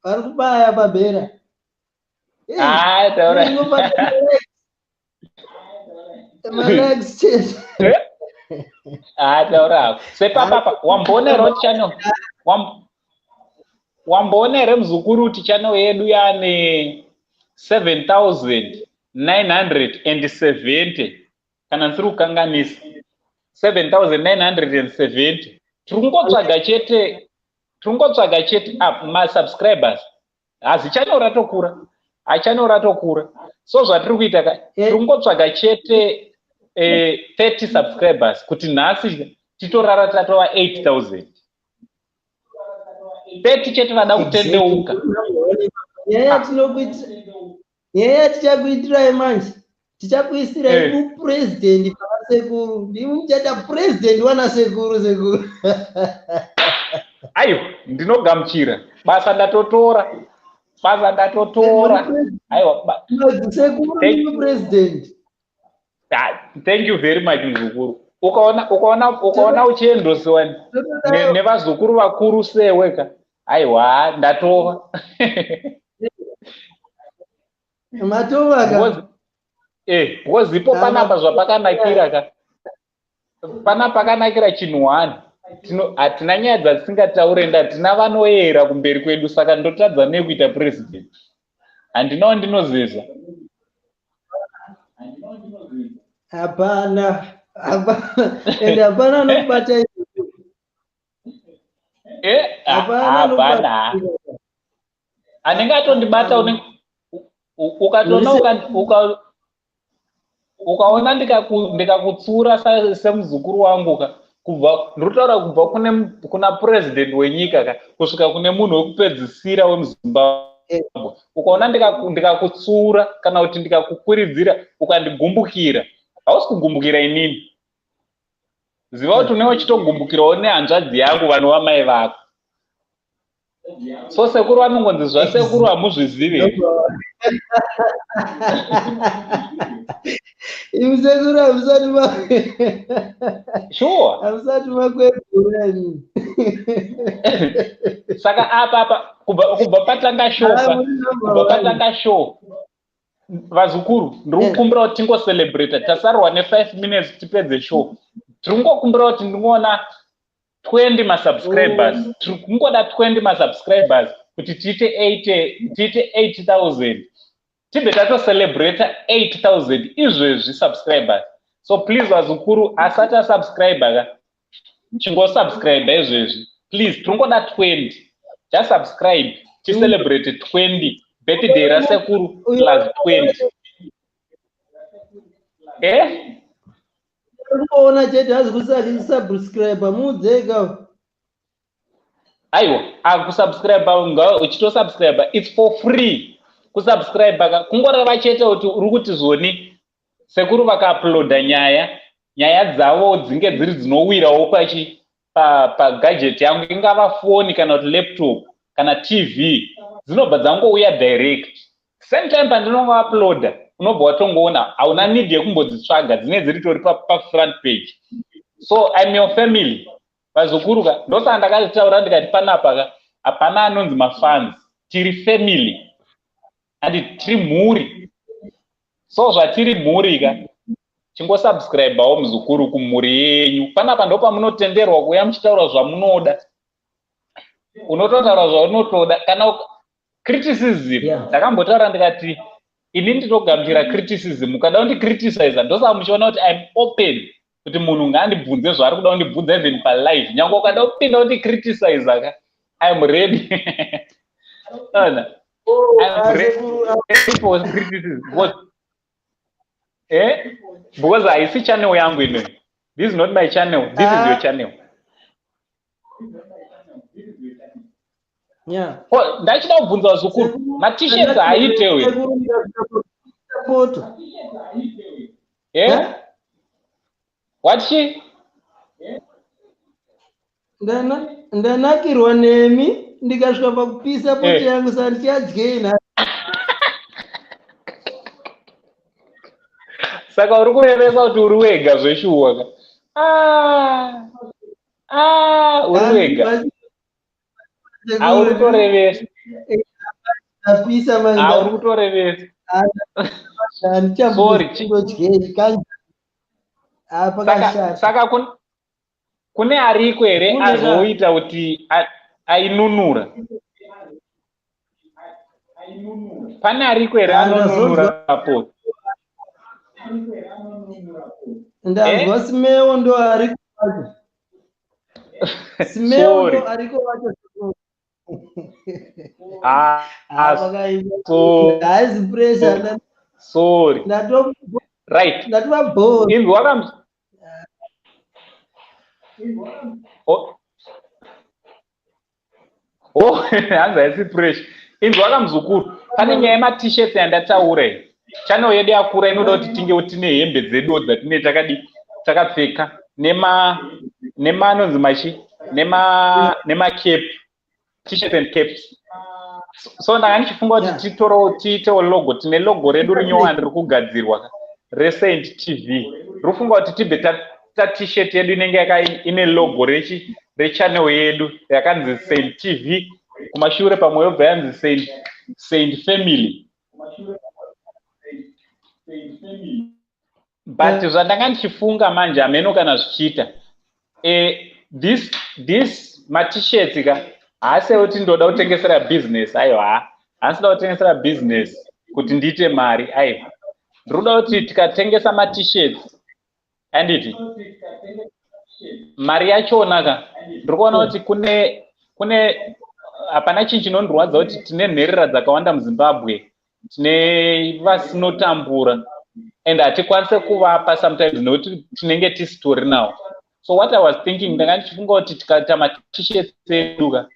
vari kubaya pabhera. Ah, taura. Malikes chete. Ah, taura hako. Sepapapa wamboona here kuti channel, wamboona here, muzukuru, kuti channel yedu yaane 7970, kana ndisiri kukanganisa, 7970? Tiri kungotsvaga chete masubscribers. Hazi channel ratokura, hachannel ratokura. So zvatiri kuita ka, tiri kungotsvaga chete 30 subscribers kuti nhasi titorara tatova 8000. 30 chete vada kutendeuka. Nyaya yatichakuitirai manje, tichakuisirai mupurezidendi pavasekuru. Ndimi muchaita purezidendi wanasekuru, sekuru. Aiwa, ndinogamuchira basa. Ndatotora basa, ndatotora. Aiwa. Sekuru, ndimi purezidendi. Ah, thank you very much, muzukuru. Ukaona uchiendosiwa nevazukuru vakuru sewe ka, aiwa, ndatova. Matova ka. Because ipo panapa zvapakanakira ka, pana pakanakira chinhu one, hatina nyaya dzatisingataure, ndatina vanoyera kumberi kwedu. Saka ndotadza nekuita president? Handinawo ndinozeza. Hapana, hapana, ende hapana anokubata. Hapana anenge atondibata. Ukatoona ukaona ndikakutsura semuzukuru wangu ka, kubva ndinotaura kubva kuna purezidendi wenyika ka kusvika kune munhu wekupedzisira wemuZimbabwe, ukaona ndikakutsura kana kuti ndikakukwiridzira, ukandigumbukira, hausi kugumbukira inini. Ziva kuti unenge uchitogumbukirawo nehanzvadzi yangu vanova mai vako. So sekuru vanongonzi zvasekuru hamuzvizivi here? Imi sekuru, hamusati Sure. hamusati makwegura imi. Saka apa kubva patanga show Ah, ka, muri number kubva one. patanga show, vazukuru, ndiri kukumbira kuti tingocelebrata. Tasarwa ne5 minutes tipedze show. Tiri kungokumbira kuti ndingoona 20 masubscribers. Tiri kungoda 20 masubscribers kuti tiite 80, tiite 8000, tibve tatocelebrata 8000 izvezvi subscribers. So please, vazukuru, asati asubscribe ka, chingosubscribe izvezvi, please. Tiri kungoda 20. Just subscribe, ticelebrate 20 birthday rasekuru plus 20, eh. Kuona chete hazi kusubscribe, muudzeka. Aiwa, akusubscribe nga uchitosubscribe, it's for free kusubscribe ka. Kungoreva chete kuti uri kuti zvoni sekuru vakauploada nyaya, nyaya dzavo dzinge dziri dzinowirawo pachi pagadget yangu, ingava foni kana kuti laptop kana TV, dzinobva dzangouya direct same time pandinongouploada. Unobva watongoona, hauna need yekumbodzitsvaga, dzinenge dziritori pafront page. So I'm your family, vazukuru ka. Ndosaka ndakataura ndikati panapa ka hapana anonzi mafans, tiri family andi tiri mhuri. So zvatiri mhuri ka, chingosubscribewo muzukuru kumhuri yenyu. Panapa ndo pamunotenderwa kuuya muchitaura zvamunoda. Unototaura zvaunotoda kana criticism. Ndakambotaura ndikati ini ndinogamuchira criticism. Ukada kundicriticiza, ndosaka muchiona kuti I'm open kuti munhu ngaandibvunze zvaari kuda kundibvunza, even palive. Nyange ukada kupinda kundicriticiza ka, I'm ready. Ona, I'm ready for criticism because, eh, because haisi channel yangu ino. This is not my channel, this is your channel. Ko, ndachida kubvunza vazukuru, matishets haaitewe? Poto. Eh, what chi? Ndanakirwa nemi ndikasvika pakupisa poto yangu, saka ndichadyei nhasi? Saka uri kurevesa kuti uri wega zveshuwa ka? Ah, ah, uri wega, auri kutorevesa. Ndapisa manje. Auri kutorevesa. Sorry. Handichambondodyei kanje apa. Saka Kashata. Saka kune ariko here Kune ka- azoita kuti ainunura? Pane ariko here Ah, anonunura poto? Ndanzwa Simeo ndo ariko wacho, Simeo Sorry. ndo ariko wacho. Ah, Ah, pakaipa. so Haisi pressure. Sorry. Right. Ndatova bho. Inzwa kam. Oh. Oh, hanzi haisi pressure. Inzwa kamuzukuru, pane nyaya yematishets yandataura iyi. Channel yedu yakura, inoda kuti tinge tine hembe dzedu dzatine takadi takapfeka, nema anonzi machi nema cap, t-shirts and caps. So ndanga ndichifunga kuti titorewo, tiitewo logo. Tine logo redu rinyowani riri kugadzirwa reSaint TV. Riri kufunga kuti tibve ta t-shirt yedu inenge yaka ine logo rechi rechannel yedu yakanzi Saint TV, kumashure pamwe yobva yanzi Saint Family. But zvandanga ndichifunga manje, hameno kana zvichiita, this matishets ka, haasi ekuti ndoda kutengesera business. Aiwa, haasida kutengesera business kuti ndiite mari. Aiwa, ndiri kuda kuti tikatengesa matishets, anditi mari yachona ka, ndiri kuona kuti kune hapana chinhu chinondirwadza kuti tine nherera dzakawanda muZimbabwe, tine vasinotambura, and hatikwanise kuvapa sometimes nekuti tinenge tisitori nawo. So what I was thinking, ndanga ndichifunga kuti tikaita matishets edu ka,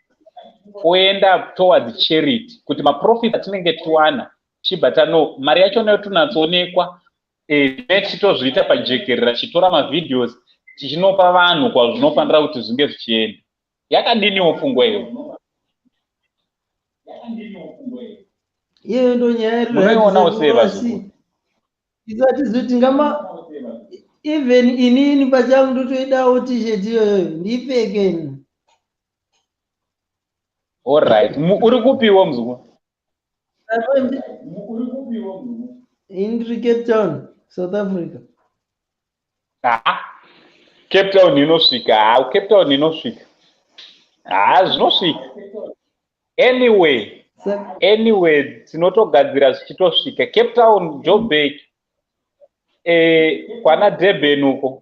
oenda towards charity, kuti maprofit atinenge tiwana chibva tano mari yachona yotonatsoonekwa. Tine tichitozviita pajekerera, tichitora mavideos tichinopa vanhu kwazvinofanira kuti zvinge zvichienda. Yakadiniwo pfungwa iyo? Iyoyo ndo nyaya iri. Munoionawo sei, vazukuru? Isati zoti ngama even inini pachangu ndotoidawo t-shirt iyoyo ndipfeke. Alright. Uri kupiwo, muzukuru? Ini ndiri Cape Town, South Africa. Ha, Cape Town inosvika. Ha, Cape Town inosvika. Ha, zvinosvika. Anyway, anyway, tinotogadzira zvichitosvika. Cape Town, Joburg, kwana Durban uko.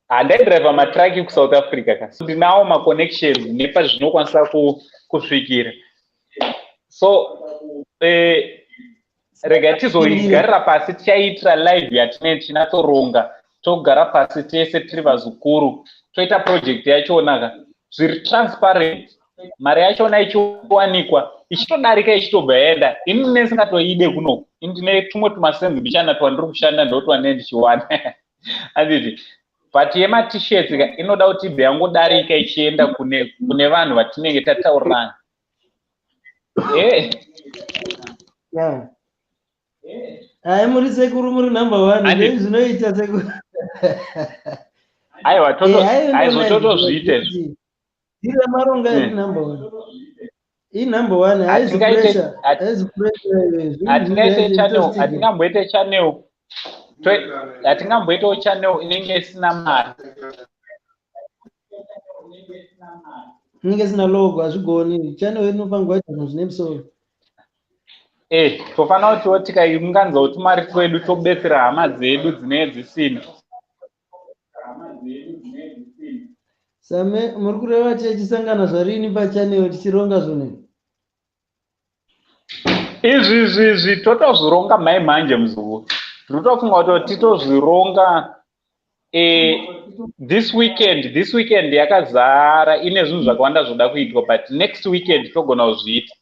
Handaidhiraivha matraki kuSouth Africa ka, so ndinawo maconnections nepazvinokwanisa kusvikira. So rega tizoigarira pasi, tichaiitira live yatinee tichinatsoronga, togara pasi tese tiri vazukuru, toita project yachona ka, zviri transparent, mari yachona ichiwanikwa, ichitodarika, ichitobva yaenda. Ini nesingatoide kunoku, ini ndine tumwe tumasenzi mbichana twandiri kushanda, ndotwanee ndichiwana, anditi? But yemaT-shirts ka inoda kuti ibve yangodarika ichienda kune vanhu vatinenge tataurirana. Yeah. Hai, muri sekuru, muri number one. Andi- Ndei zvinoita, sekuru. Aiwa, Eh, hai, aizvo ndona totozviita izvo. Iri maronga iri number one. I number one, haizi pressure. Haizi pressure. Hatingaite channel, hatingamboite channel, hatingamboitewo channel inenge isina mari. Inenge isina logo, hazvigoni. Channel inofanirwa kuita zvinhu zvine musoro. Tofanira kutiwo tikaiunganidzawo tumari twedu, tobetsera hama dzedu dzinenge dzisina. Same muri kureva tichisangana zvarini pachannel tichironga zvinhu? Izvi totozvironga mai manje, muzukuru. Tinotofunga kuti titozvironga this weekend. This weekend yakazara, ine zvinhu zvakawanda zvoda kuitwa, but next weekend togona kuzviita.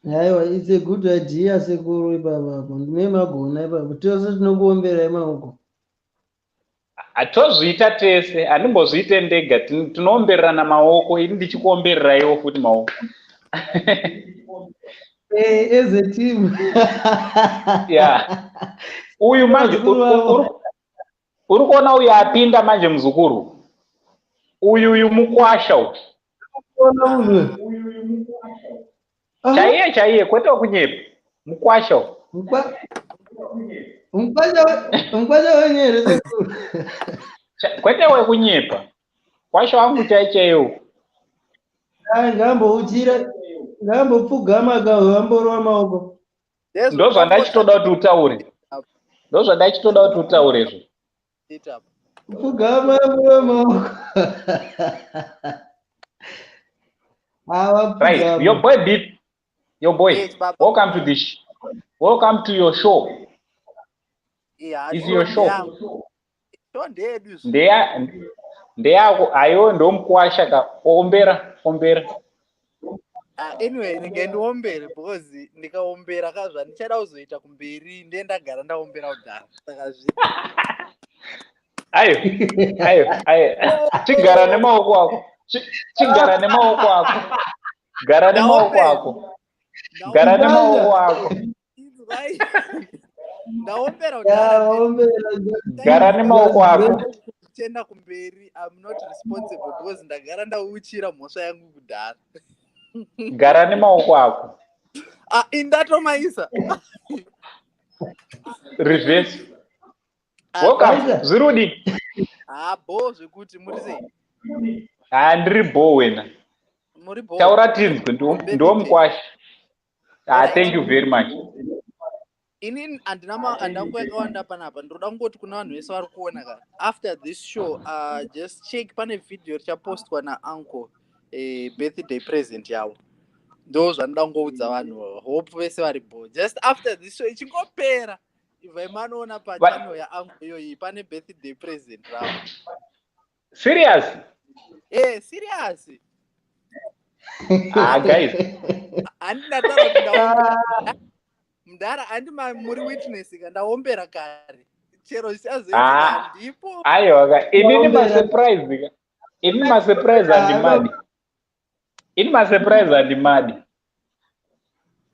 Aiwa, it's a good idea, sekuru, ipapo apo. Ndine magona ipapo. Tose tinokuomberai maoko. Hatozviita tese, handimbozviite ndega. Tinoombererana maoko, ini ndichikuombereraiwo futi maoko. As a team. Yeah, uyu manje Vazukuru vavo. uri kuona uyu apinda manje, muzukuru uyu mukwasha uyu. Kuona munhu. Chaiye chaiye, kwete wekunyepa, mukwasha uyu. Mukwasha wenyu here, sekuru? Kwete wekunyepa, kwasha wangu chai chaiwo. Ai, ngambouchira, ngambopfugama kamborova maoko. Ndozvandachitoda kuti utaure, ndozvandachitoda kuti utaure izvo. Pfugama, murova maoko. Ava Right, pfugama. your boy Beat, your boy. Yes, Baba. Welcome to this. Welcome to your show. Yeah, Is your show. Show ndeyedu izvo. Ndeya ndeyako ayo, ndomukwasha ka. Ombera, ombera. Ah, anyway, ndinge ndiombere because ndikaombera ka, zvandichada kuzoita kumberi ndiye ndagara ndaombera kudhara, saka zvi Ayo, ayo, ayo. Chigara nemaoko ako. Chigara nemaoko ako. Gara nemaoko ako. Gara nemaoko ako. Inzwai. Ndaombera kudhara. Yaombera. Gara nemaoko ako. Tichienda kumberi, I'm not responsible because ndagara ndauchira mhosva yangu kudhara. Gara nemaoko ako. Ah, indatomaisa. Reverse. Ah, Welcome. Zvirudi. Ah, bho zvekuti, muri sei? Ah, ndiri bho wena. Muri bho? Taura tinzwe, ndiwo mukwasha. Ah, thank you very much. Inini handina handina nguva yakawanda panapa. Ndinoda kungoti kuna vanhu vese vari kuona ka, after this show, just check pane vhidhiyo richapostwa nauncle, birthday present yavo. Ndo zvanoda kungoudza vanhu. Hope vese vari bho. Just after this show ichingopera, ibvai manoona pachannel yauncle iyoyi, pane birthday present ravo. Serious? Serious. Ah, guys. Handina taura kuti ndaombera mudhara, handi muri witness ka, ndaombera kare, chero zvichazoitika Ah. handipo. Aiwa ka, inini masurprise ka. Inini masurprise handimadi. Ini masurprise handimadi. Ini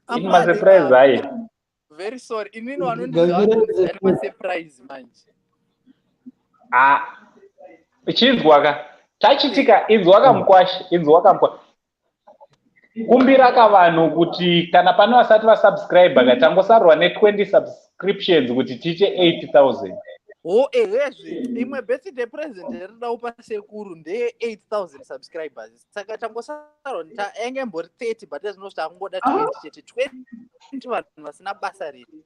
Amadi, masurprise ah, ayi. Very sorry, inini vanondiziva vanondiziva nemasurprise manje. Ah. Chinzwa ka. Chachitika, inzwa kamukwasha, inzwa kamukwasha. Kumbira kavanhu kuti kana pane vasati vasubscribe ka, tangosarwa ne20 subscriptions kuti tiite 8000. Ho, ehezve, imwe birthday present yarida kupa sekuru ndeye 8000 subscribers, saka tangosarwa yange imbori 30, but ezvinozvi takungoda 20 chete, 20 vanhu vasina basa rese,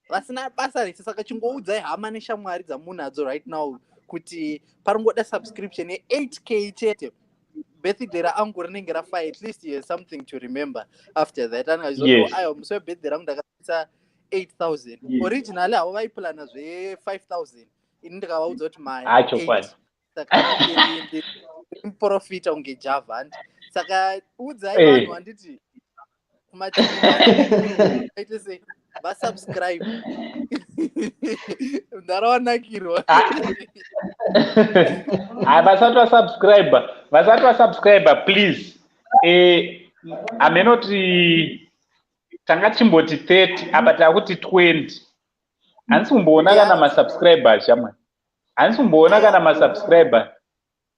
vasina basa rese. Saka chingoudzai hama neshamwari dzamunadzo right now kuti paringoda subscription ye8K chete, birthday raangu rinenge rafaya. At least he has something to remember after that. Anenge aiwa, musi webirthday rangu ndakaisa 8000. Originally havo vaiplana zve5000, ini ndikavaudza kuti maya Ah, chokwadi. Saka ndiri muprofita kunge Java, handi? Saka udzai vanhu, handiti, kumaite sei, vasubscribe, ndarawanakirwa. Ah, vasati vasubscribe, vasati vasubscribe, please. Hamenoti tanga tichimboti 30, apa takuti 20. Handisi kumboona kana masubscribers, shamwari, handisi kumboona kana masubscriber.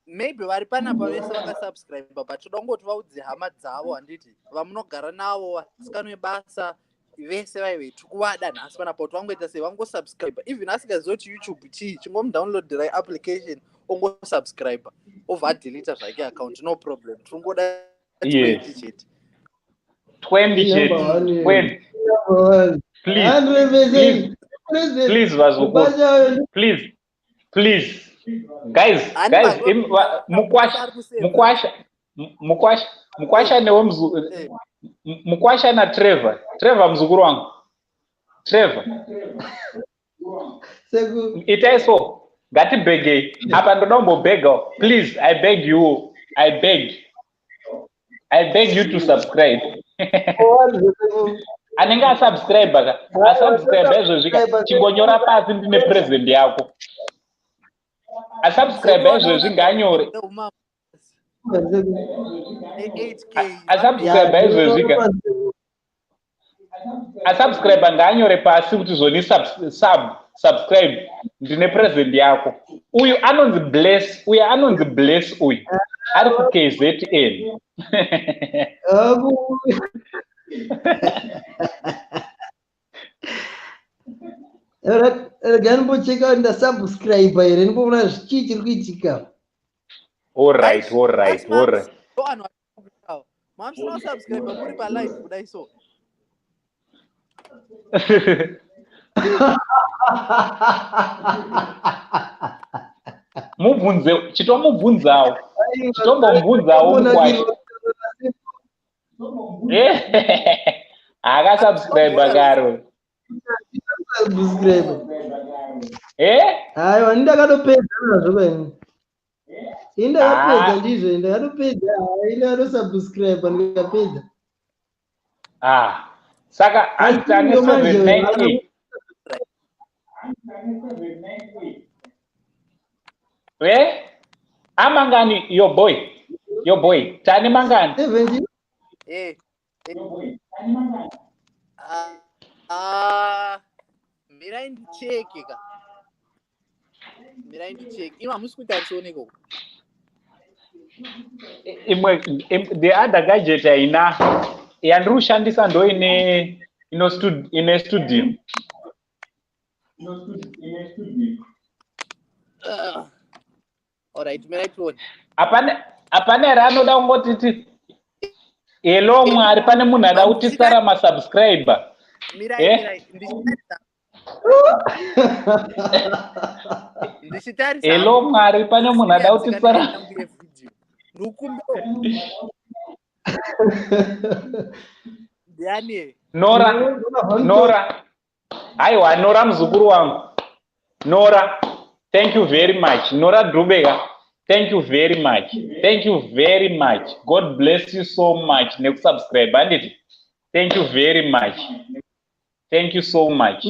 Maybe vari panapa vese vakasubscribe, but toda kungoti vaudze hama dzavo, handiti, vamunogara navo, vasikana vebasa vese vaive tiri kuvada nhasi panapa, kuti vangoita sei, vangosubscribe. Even asingazivi kuti YouTube chii, chingomudownloadirai application, ongosubscribe, obva adelita zvake account, no problem. Tiringoda 20 chete. 20 chete, 20, please, please, please, vazukuru, please, please, guys. Hani Guys, mukwasha, mukwasha, mukwasha, mukwasha newe mukwasha naTrevor, Trevor muzukuru wangu, Trevor, itai so, ngatibhegei apa. Ndoda kumbobhegawo. Please, I beg you, I beg, I beg you to subscribe. Anenge asubscribe ka, asubscribe izvozvi ka, chingonyora pasi, "Ndine present yako." Asubscribe izvozvi ngaanyore. Ne8K. Asubscribe izvozvi ka, asubscribe ngaanyore pasi kuti zvoni subscribe, ndine present yako. Uyu anonzi Bless, uyu anonzi Bless, uyu ari kuKZN. Rega ndimbocheka kuti ndasubscribe here, ndimboona chii chiri kuitika. Alright. Ndo anhu avo mamusina kusubscribe muri palive kudai so. Mubvunze, chitomubvunzawo, chitombomubvunzawo mukwasha. Akasubscribe karo. Subscribe. Eh. Aiwa, ndakatopedza nazvo kaini. Ini ndakapedza. Ah. Ndizvo, ndakatopedza. Hai, ndakatosubscribe, ndikapedza. Ah, saka hanzi ane Asi manje 798. Eh, amangani? Your boy, your boy tane mangani? 70. Eh, eh. Ah, ah, mirai ndicheke ka, mirai ndicheke. Imo hamusi kuita tione ikoko. Imwe the other gadget haina yandiri kushandisa, ndo ine ine studio. Ah. Alright, mirai tione. Hapana, hapana here anoda kungotiti hello Mwari? Pane munhu ada kutisara masubscriber? Mirai. Eh? Mirai, ndichitarisa, ndichitarisa. Hello Mwari, pane munhu ada kutisara? Ndikumbira, ndiani? Nora, Nora, aiwa, Nora muzukuru wangu, Nora, thank you very much. Nora Drubeka, thank you very much, thank you very much. God bless you so much nekusubscribe, handiti? Thank you very much, thank you so much.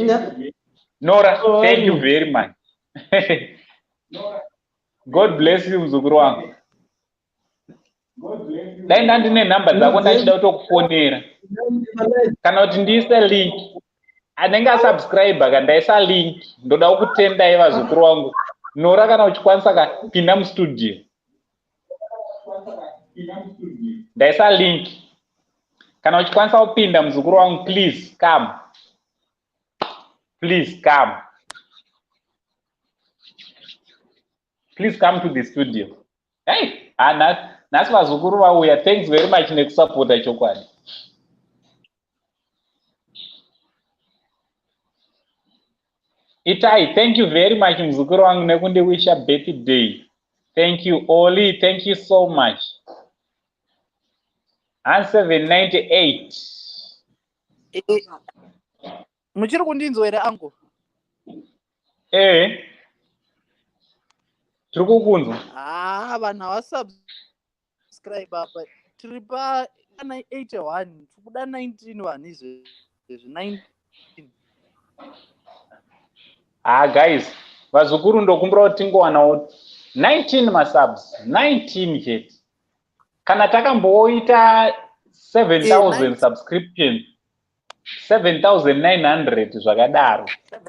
Nora, thank you very much. God bless you, muzukuru wangu. Dai ndandine nhamba dzako, ndachida kutokufonera kana kuti ndiise link. Anenge asubscribe ka, ndaisa link. Ndoda kukutendai, vazukuru vangu. Nora, kana uchikwanisa ka, pinda mustudio. Ndaisa link. Kana uchikwanisa kupinda muzukuru wangu, please come. Please come. Please come to the studio. Hey, nhasi vazukuru vauya. Thanks very much nekusapota chokwadi. Itai, thank you very much muzukuru wangu nekundiwisha birthday. Thank you, Oli. Thank you so much. And 798. Muchiri kundinzwa here angu? Eh. Tiri kukunzwa. Ah, vanhu havasubscribe apa. Tiri pa 81, tiri kuda 19 vanhu izvezvi 19. Ah guys, vazukuru ndokumbira kuti tingowanawo 19 masubs, 19 chete. Kana takamboita 7000 subscriptions, 7900 zvakadaro.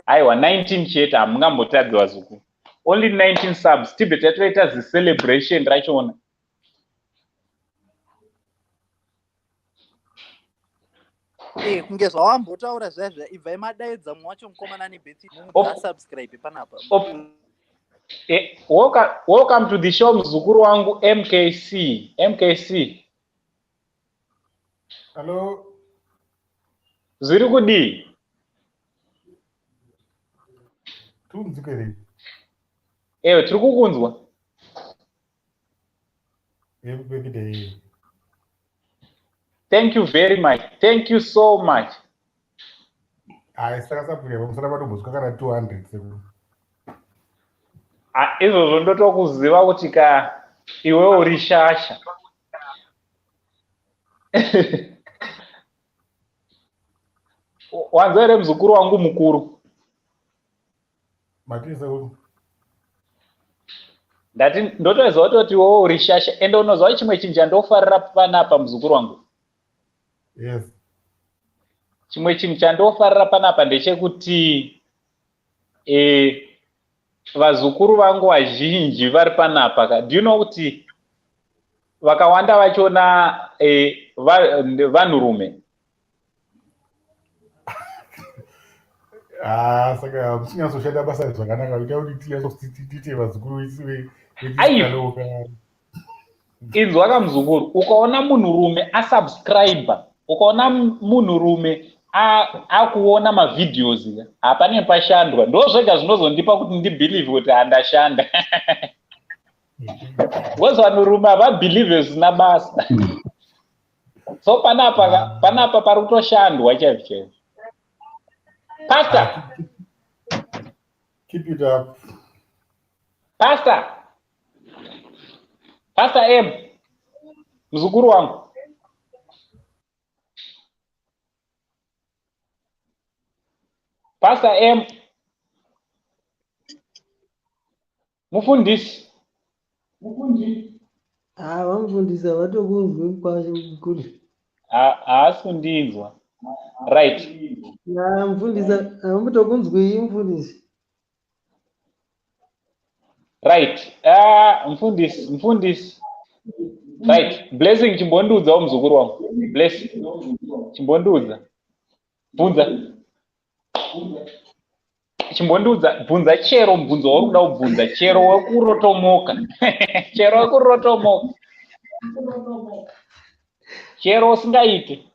Aiwa 19 chete hamungambotadzi vazukuru. Only 19 subs tibve tatoita zicelebration rachona. Kunge zvawambotaura zviya zviya, ibvai madaidza mumwe wacho mukomana nebirthday asubscribe panapa. Welcome to the show muzukuru wangu MKC. MKC. Hello. Zviri kudii? Tunzike here? Ewe, tiri kukunzwa. Happy birthday. Thank you very much. Thank you so much. Hayi, saka sabhuya pamusana patombosvika kana 200 sekuru. Ah, izvozvo ndotokuziva kuti ka iwe uri shasha. Wanzwa here muzukuru wangu mukuru? Matii sekuru? Ndati ndotoziva kutoti iwewe uri shasha, ende unoziva chimwe chinhu chandofarira panapa muzukuru wangu? Yes. Chimwe chinhu chandofarira panapa ndechekuti vazukuru vangu vazhinji vari panapa ka, do you know kuti vakawanda vachona vanhurume? Ah, saka muchinyatsoshanda basa zvakanaka ita kuti tinyatsotite vazukuru Aiwa. Inzwa kamuzukuru, ukaona munhurume asubscribe, ukaona munhurume akuona mavideos, hapane pashandwa. Ndo zvega zvinozondipa kuti ndibelieve kuti handashanda, because vanhurume havabelieve zvisina basa. So panapa panapa pari kutoshandwa chaizvo chaizvo. Pastor. Keep it up. Pastor, Pastor M, muzukuru wangu. Pastor M, mufundisi. Ah, vamufundisi havatokunzwi kwacho kuri. Haasi kundinzwa. Right. Ya, mufundisi havambotokunzwii mufundisi. Right. Ah, mufundisi, mufundisi. Right. Blessing, chimbondiudzawo muzukuru wangu. Bless, chimbondiudza. Bvunza. Chimbondiudza, bvunza chero mubvunzo wauri kuda kubvunza, chero wekurotomoka. Chero wekurotomoka. Chero usingaiti.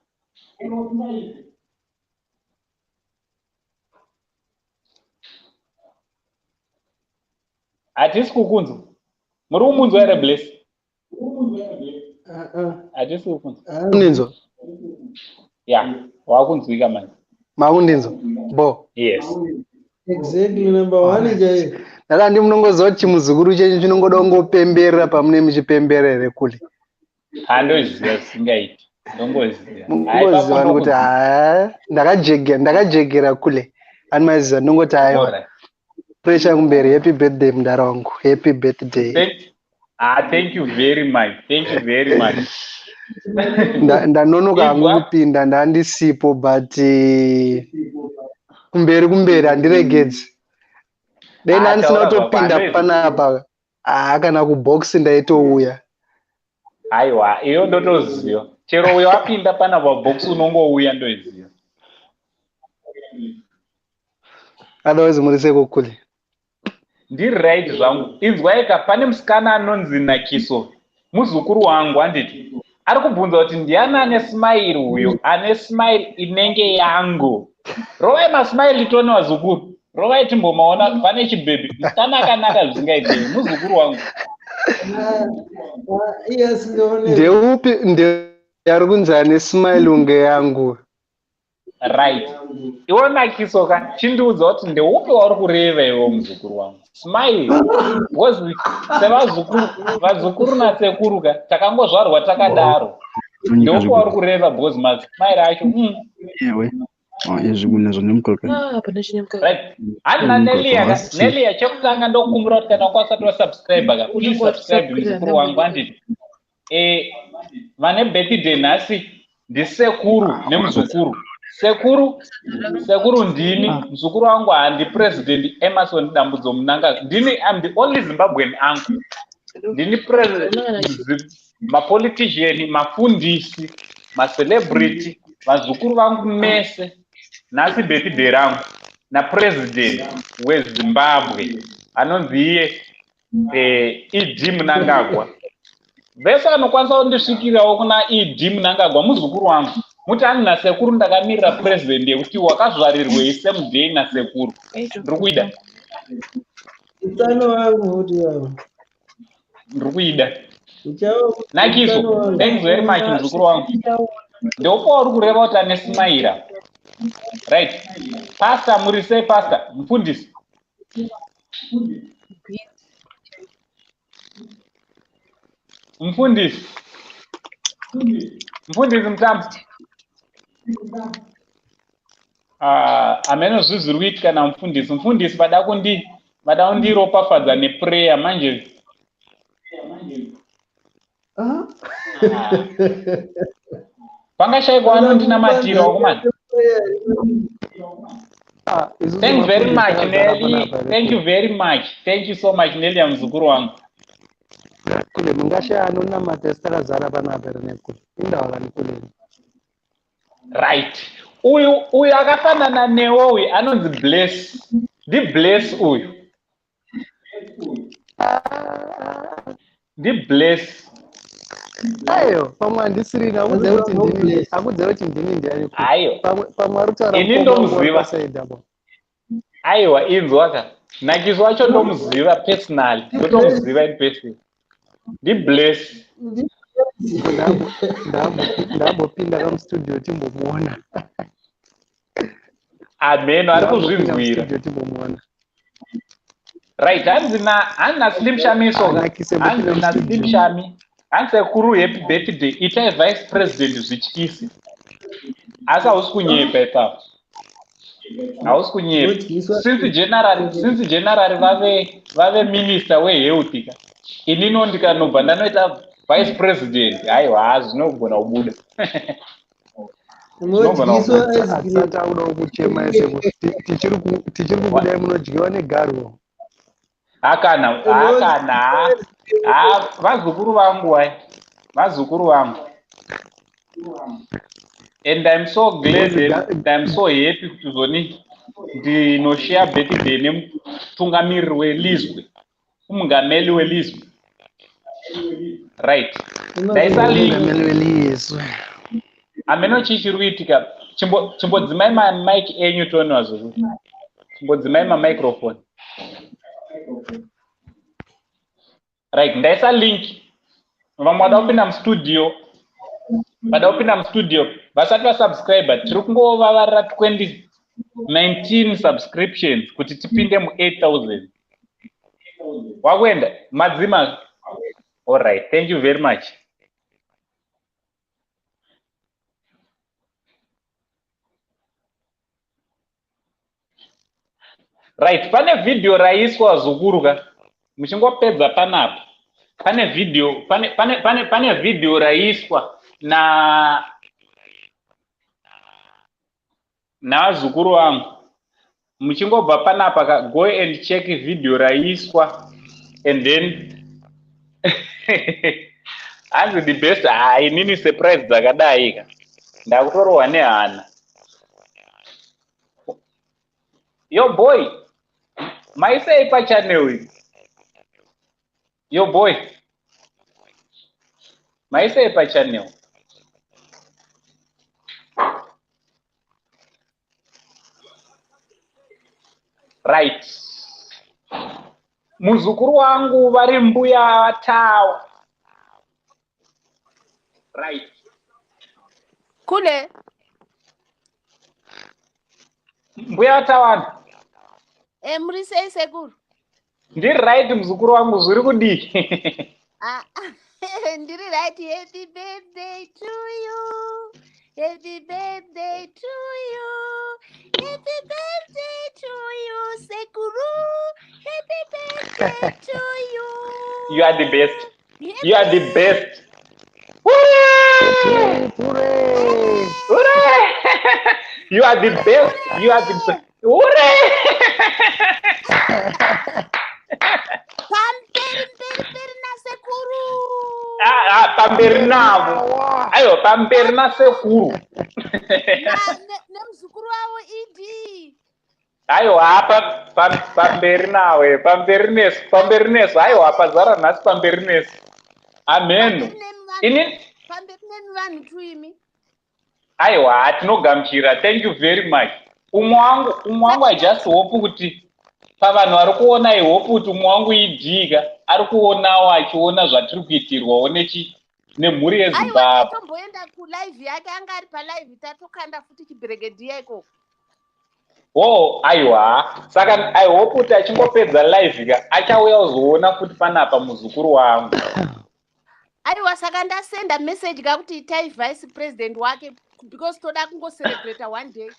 Hatisi kukunzwa. Muri kumunzwa here Bless? Ah, ah. Hatisi kukunzwa. Kundinzwa? Ya, wakunzwika manje. Makundinzwa bo? Yes. Exactly, number one chaiyo. Ndakandi munongoziva kuti chimuzukuru chenyu chinongoda kungopemberera pamune muchipemberere kule. Handoziva zvisingaiti. Ndongoziva. Mungoziva kuti haa, ndakajegera, ndakajegera kule ani maiziva, ndongoti aiwa, pressure kumberi. Happy birthday mudara wangu, happy birthday. Thank you very much. Thank you very much. Ndanonoka hangu Inzwa. kupinda, ndandisipo, but kumberi kumberi handiregedzi dai Ah, ndandisina taura kutopinda zvako, panapa, haa, kana kubox ndaitouya. Aiwa, iyo ndotoziva. Chero uyo apinda pana pabox unongouya ndoiziva. Otherwise muri seko kule. Ndiri right zvangu. Inzwaika, pane musikana anonzi Nakiso, muzukuru wangu handiti. Ari kubvunza kuti ndiani ane smile uyo, ane smile inenge yangu. Rovai masmile tone vazukuru. Rovai timbomaona pane chibhebhi. Musikana akanaka zvisingaitei, muzukuru wangu. Iye asingaoneki. Ndeupi nde ari kunzi ane smile unge yangu? Right. Iwe Nakiso ka, chindiudza kuti ndeupi wauri kureva iwe muzukuru wangu. Smile. Because sevazukuru, vazukuru nasekuru ka, takangozvarwa takadaro. Tonyika Ndeupi wauri zviguna. kureva because masmile acho. Ewe. Zviguna zvanemukaka. Ah, pane chine mukaka. Right. Hanna Nemukaka Nelia ka, wasi. Nelia chekutanga ndokumbira kuti kana wanga usati wasubscribe ka, please Unenge subscribe watisubscribe muzukuru wangu handiti. Vane birthday nhasi ndisekuru nemuzukuru. Sekuru, sekuru ndini, muzukuru wangu handi President Emerson Dambudzo Mnangagwa. Ndini, I'm the only Zimbabwean uncle. Ndini mapolitician, mafundisi, macelebrity, vazukuru vangu mese. Nhasi birthday rangu napresident weZimbabwe anonzi iye ED Mnangagwa. Vese vanokwanisa kundisvikirawo kuna ED Mnangagwa muzukuru wangu. Muti ani nasekuru ndakamirira president yekuti wakazvarirwei same day nasekuru. Ndiri kuida. Utano wangu futi wangu. Ndiri kuida. Uchawa Nakiso, utano wangu. thanks very much muzukuru wangu. Ndeupo wauri kureva kuti ane smaira. Right. Pastor, muri sei pastor? Mufundisi. Mufundisi. Mufundisi Mutambo. Ameno zvinhu zviri kuitika namufundisi. Mufundisi vada kundiropafadza neprayer manje. Pangashaikwa anondinamatira wakomana. Thanks very much Nelly. Thank you very much. Thank you so much Nelly muzukuru wangu. Kule mungashaya anonamata isu takazara panapa here nekule. Indawa kani kule. Right. Uyu akafanana newe uyu anonzi Bless. Ndi Bless uyu. Ndi Bless. Ayo, pamwe handisiri akudze kuti ndini, akudze kuti ndini ndiani kule. Ayo. Pamwe ari kutaura Ini mukoma wangu uri ndomuziva. pasaidi apo. Aiwa inzwa ka. Nakiso wacho ndomuziva personally. Ndotomuziva in person. Ndi Bless. Ndambopinda kamustudio timbomuona. Ameno ari Ndambopinda kuzvinzwira. mustudio timbomuona. Right, hanzi na Slim Shamiso ka. Anakise mbopinda Hanzi na Slim mustudio. Shami. Hanzi sekuru happy birthday. Itai vice president zvityisi. Asi hausi kunyepa ipapo. Hausi kunyepa. Unodyiswa. Since general vave minister wehealth ka. Inino ndikanobva ndanoita vice president. Aiwa, zvinogona kubuda. Zvinogona Unodyiswa kubuda. ice cream. Hatisati akuda kuchema ese tichiri kukudai munodyiwa negarwe. Hakana, hakana. Vazukuru vangu vai. Vazukuru vangu. And I'm so glad and I'm so happy kuti zoni ndinoshare birthday nemutungamiriri welizwe. Umungameli welizwe. Right. Ndaisa link. Mungameli welizwe. Hameno chii chiri kuitika. Chimbodzimai mamic enyu tone vazukuru. Chimbodzimai mamicrophone. Right, ndaisa link. Vamwe vada kupinda mustudio, vada kupinda mustudio vasati vasubscribe, tiri kungovavarira 2019 subscriptions kuti tipinde mu8000. Wakuenda madzima. All right, thank you very much. Right, pane video raiswa zukuru ka. Muchingopedza panapa. Pane video, pane video raiswa na navazukuru vangu. Muchingobva panapa ka, go and check video raiswa and then Hanzi the best. Hai, inini surprise dzakadai ka ndakutorohwa nehana. Yo boy, maisei pachannel iyi? Yo boy, maisei pachannel? Right, muzukuru wangu vari mbuya Tawa. Right. Kule. Mbuya Tawana. Muri sei, sekuru? Ndiri right, muzukuru wangu, zviri kudii? Ah, ndiri right. Happy birthday to you. Happy birthday to you. Happy birthday to you, sekuru. Happy birthday to you. You are the best. You are the best. Hooray! Hooray! Hooray! You are the best. You are the best. Hooray! Pamberi mberi mberi nasekuru. Ah, ah, pamberi navo. Aiwa, pamberi nasekuru. Nemuzukuru wavo ED. Aiwa, pamberi nawe, pamberi nesu, pamberi nesu. Aiwa, pazara nhasi pamberi nesu. Amen. Ini Pamberi nemi vanhu tuimi. Aiwa, tinogamuchira. Thank you very much. Umwe wangu, umwe wangu, I just hope kuti pavanhu vari kuona, I hope kuti umwe wangu idhika ari kuonawo, achiona zvatiri kuitirwawo nechi nemhuri Aiwa, yeZimbabwe. Tatomboenda kulive yake, anga ari palive, tatokanda futi chibhiregedhiya ikoko. Oh, aiwa, saka I hope kuti achingopedza live ka, achauya kuzoona futi panapa muzukuru wangu. Aiwa, saka ndasenda message kakuti itai vice president wake because toda kungocelebrata one day.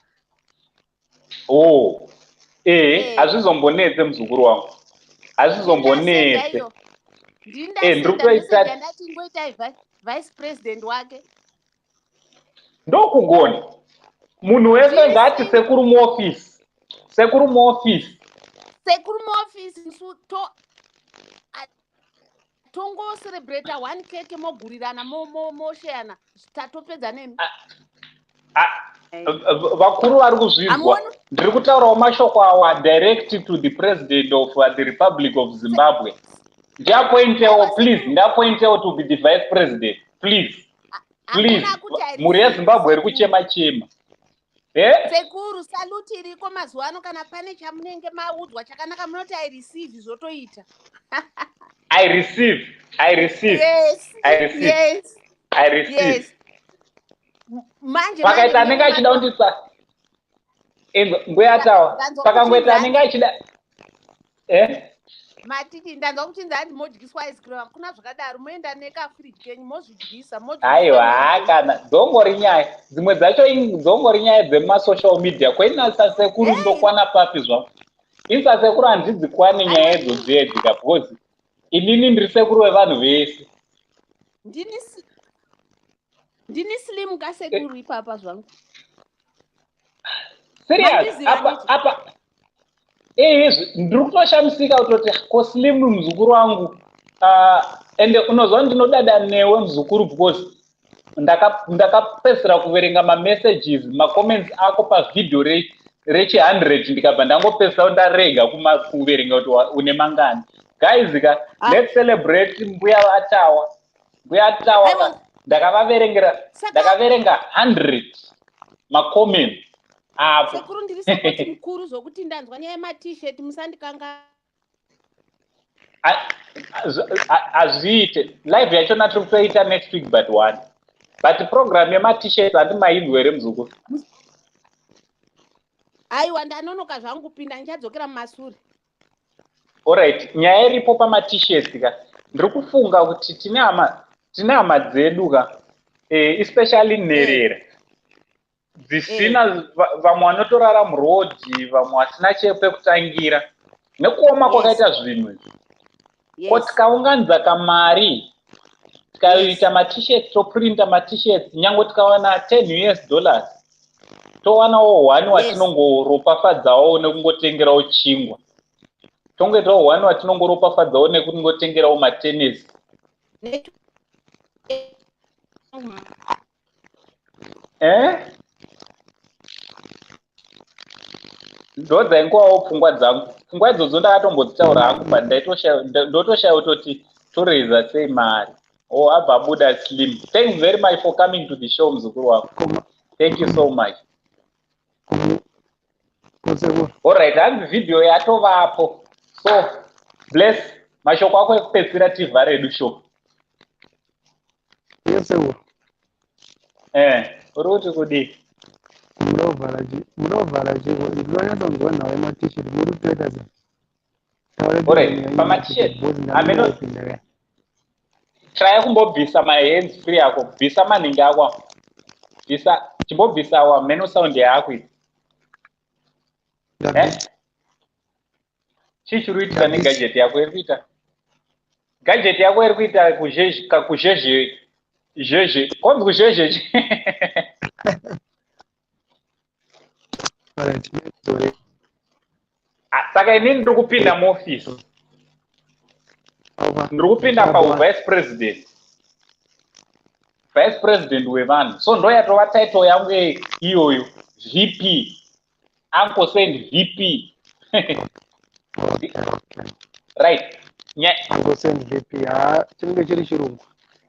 Oh, Eh. hazvizombonetse, muzukuru wangu, Ndasenda hazvizombonetse. iyo. Ndiri Ndindasenda kutoita message yandati ingoitai vice president wake. Ndokugona. Munhu wese Ndiri ngaati sekuru muofisi, sekuru muofisi. Sekuru muofisi, nsu to tongocelebrata one cake, mogurirana, mosheyana, tatopedza nemi. Vakuru vari kuzvinzwa. Hamuoni? Ndiri kutaurawo mashoko awa direct to the president of the Republic of Zimbabwe. Ndiapointewo, please, ndiapointewo to be the vice president, please, please. Hakuna kuti I Mhuri yeZimbabwe iri kuchema chema. Sekuru, salute iriko mazuva ano. Kana pane chamunenge maudzwa chakanaka, munoti "I receive," zvotoita. I receive, I receive. Yes. I receive. Yes. I receive. Yes. Manje Pakaita manje anenge achida kunditsa. Inzwa, mbuya Tawa, Ndanzwa pakangoita kuchinzi anenge achida Matiti, ndanzwa kuchinzi handi modyiswa ice cream. Hakuna zvakadaro, moenda nekafiriji kenyu, mozvidyisa, modyiswa. Aiwa, kana dzongori nyaya dzimwe dzacho, dzongori nyaya dzemasocial media. Koinasa sekuru, ndokwana papi zvavo? Insa sekuru handidzikwani nyaya idzo dzedzika because inini ndiri sekuru vevanhu vese. Ndini slim kasekuru ipapa zvangu. Serious. Mandiziva? Apa Nditi. apa ndiri kutoshamisika kutoti ko slim muzukuru wangu. Ende unozwa, ndinodada newe muzukuru because ndakapedzisira kuverenga mamessages, macomments ako pavhidhio rechi100, ndikabva ndangopedzisira ndarega kuverenga kuti une mangani. Guys ka, let's celebrate mbuya Atawa, mbuya Atawa ka. Aiwa. Ndakavaverengera, ndakaverenga 100 macomments apo. Sekuru, ndiri sapoti mukuru zvokuti ndanzwa nyaya yemaT-shirt, musandikanga. Hazviite, live yachona tiri kutoita next week but one, but program yemaT-shirts handimainzwa here, muzukuru? Aiwa, ndanonoka zvangu kupinda, ndichadzokera mumasure. Alright, nyaya iripo pamaT-shirts ka, ndiri kufunga kuti tine hama dzedu ka, especially nherera dzisina, vamwe vanotorara murodhi, vamwe vasina chepekutangira nekuoma kwakaita zvinhu izvi. Ko tikaunganidza kamari, tikaita maT-shirts, toprinta maT-shirts, nyange tikawana US$10, towanawo one watinongoropafadzawo nekungotengerawo chingwa, tongoitawo one watinongoropafadzawo nekungotengerawo matenesi. Eh? Ndo dzaingovawo pfungwa dzangu. Pfungwa idzodzo ndakatombodzitaura hangu, but ndotoshaya kutoti toreza sei mari. Oh, abva abuda Slim. Thanks very much for coming to the show, muzukuru wako. Thank you so much. Alright, hanzi video yatovapo. So Bless, mashoko ako ekupedzisira, tivhare redu show. Yes, Eh, uri kuti kudii? Munovhara chiko, ndinonyatsonzwa nhau yemaT-shirt, muri kutoita sei? Alright, pamaT-shirt, ameno traya kumbobvisa mahands free ako, bvisa manhingi ako, bvisa, chimbobvisa awa meno sound yaakuita. Eh? Chii chiri kuitika negadget yako? Iri kuita, gadget yako iri kuita kuzhezhe, kakuzhezhe zhezhe, konzi kuzhezhe. Alright. Ah, saka inini ndiri kupinda muofisi, ndiri kupinda pauvice president, vice president wevanhu. So ndo yatova title yangu iyoyo, VP, Uncle Send VP, right? Uncle Send VP, ha, chinenge chiri chirungu.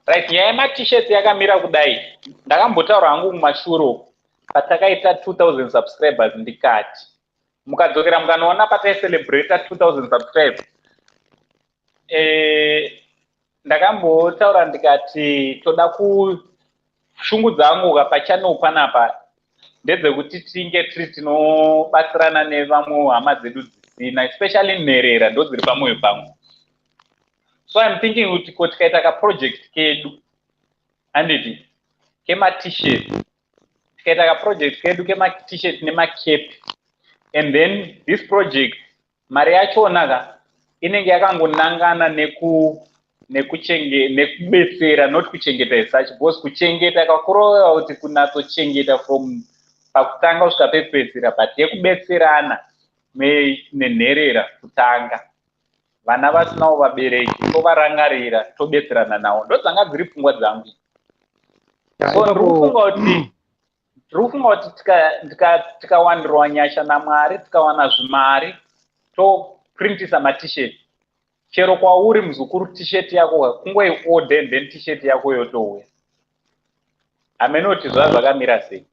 Right, nyaya yemaT-shirts yakamira kudai. Ndakambotaura hangu mumashure uku patakaita 2000 subscribers, ndikati mukadzokera mukanoona pataicelebrata 2000 subscribers, ndakambotaura ndikati toda kushungu dzangu pachannel panapa ndedzekuti tinge tiri tinobatsirana nevamwe hama dzedu dzisina, especially nherera, ndo dziri pamwoyo pangu. So I'm thinking kuti ko tikaita kaproject kedu, handiti, kemaT-shirt, tikaita kaproject kedu kemaT-shirt nemacape, and then this project mari yachona ka inenge yakangonangana neku nekuchenge nekubetsera, not kuchengeta as such, because kuchengeta kakurova kuti kunatsochengeta from pakutanga kusvika pekupedzisira, but yekubetserana nenherera kutanga, vana vasinawo vabereki, tovarangarira, tobetserana navo. Ndo dzanga dziri pfungwa dzangu. So ndiri kufunga kuti tikawandirwa nyasha naMwari, tikawana zvimari, toprintisa maT-shirt. Chero kwauri, muzukuru, T-shirt yako kungoiorder and then T-shirt yako yotouya. Hamenoti zvava zvakamira sei.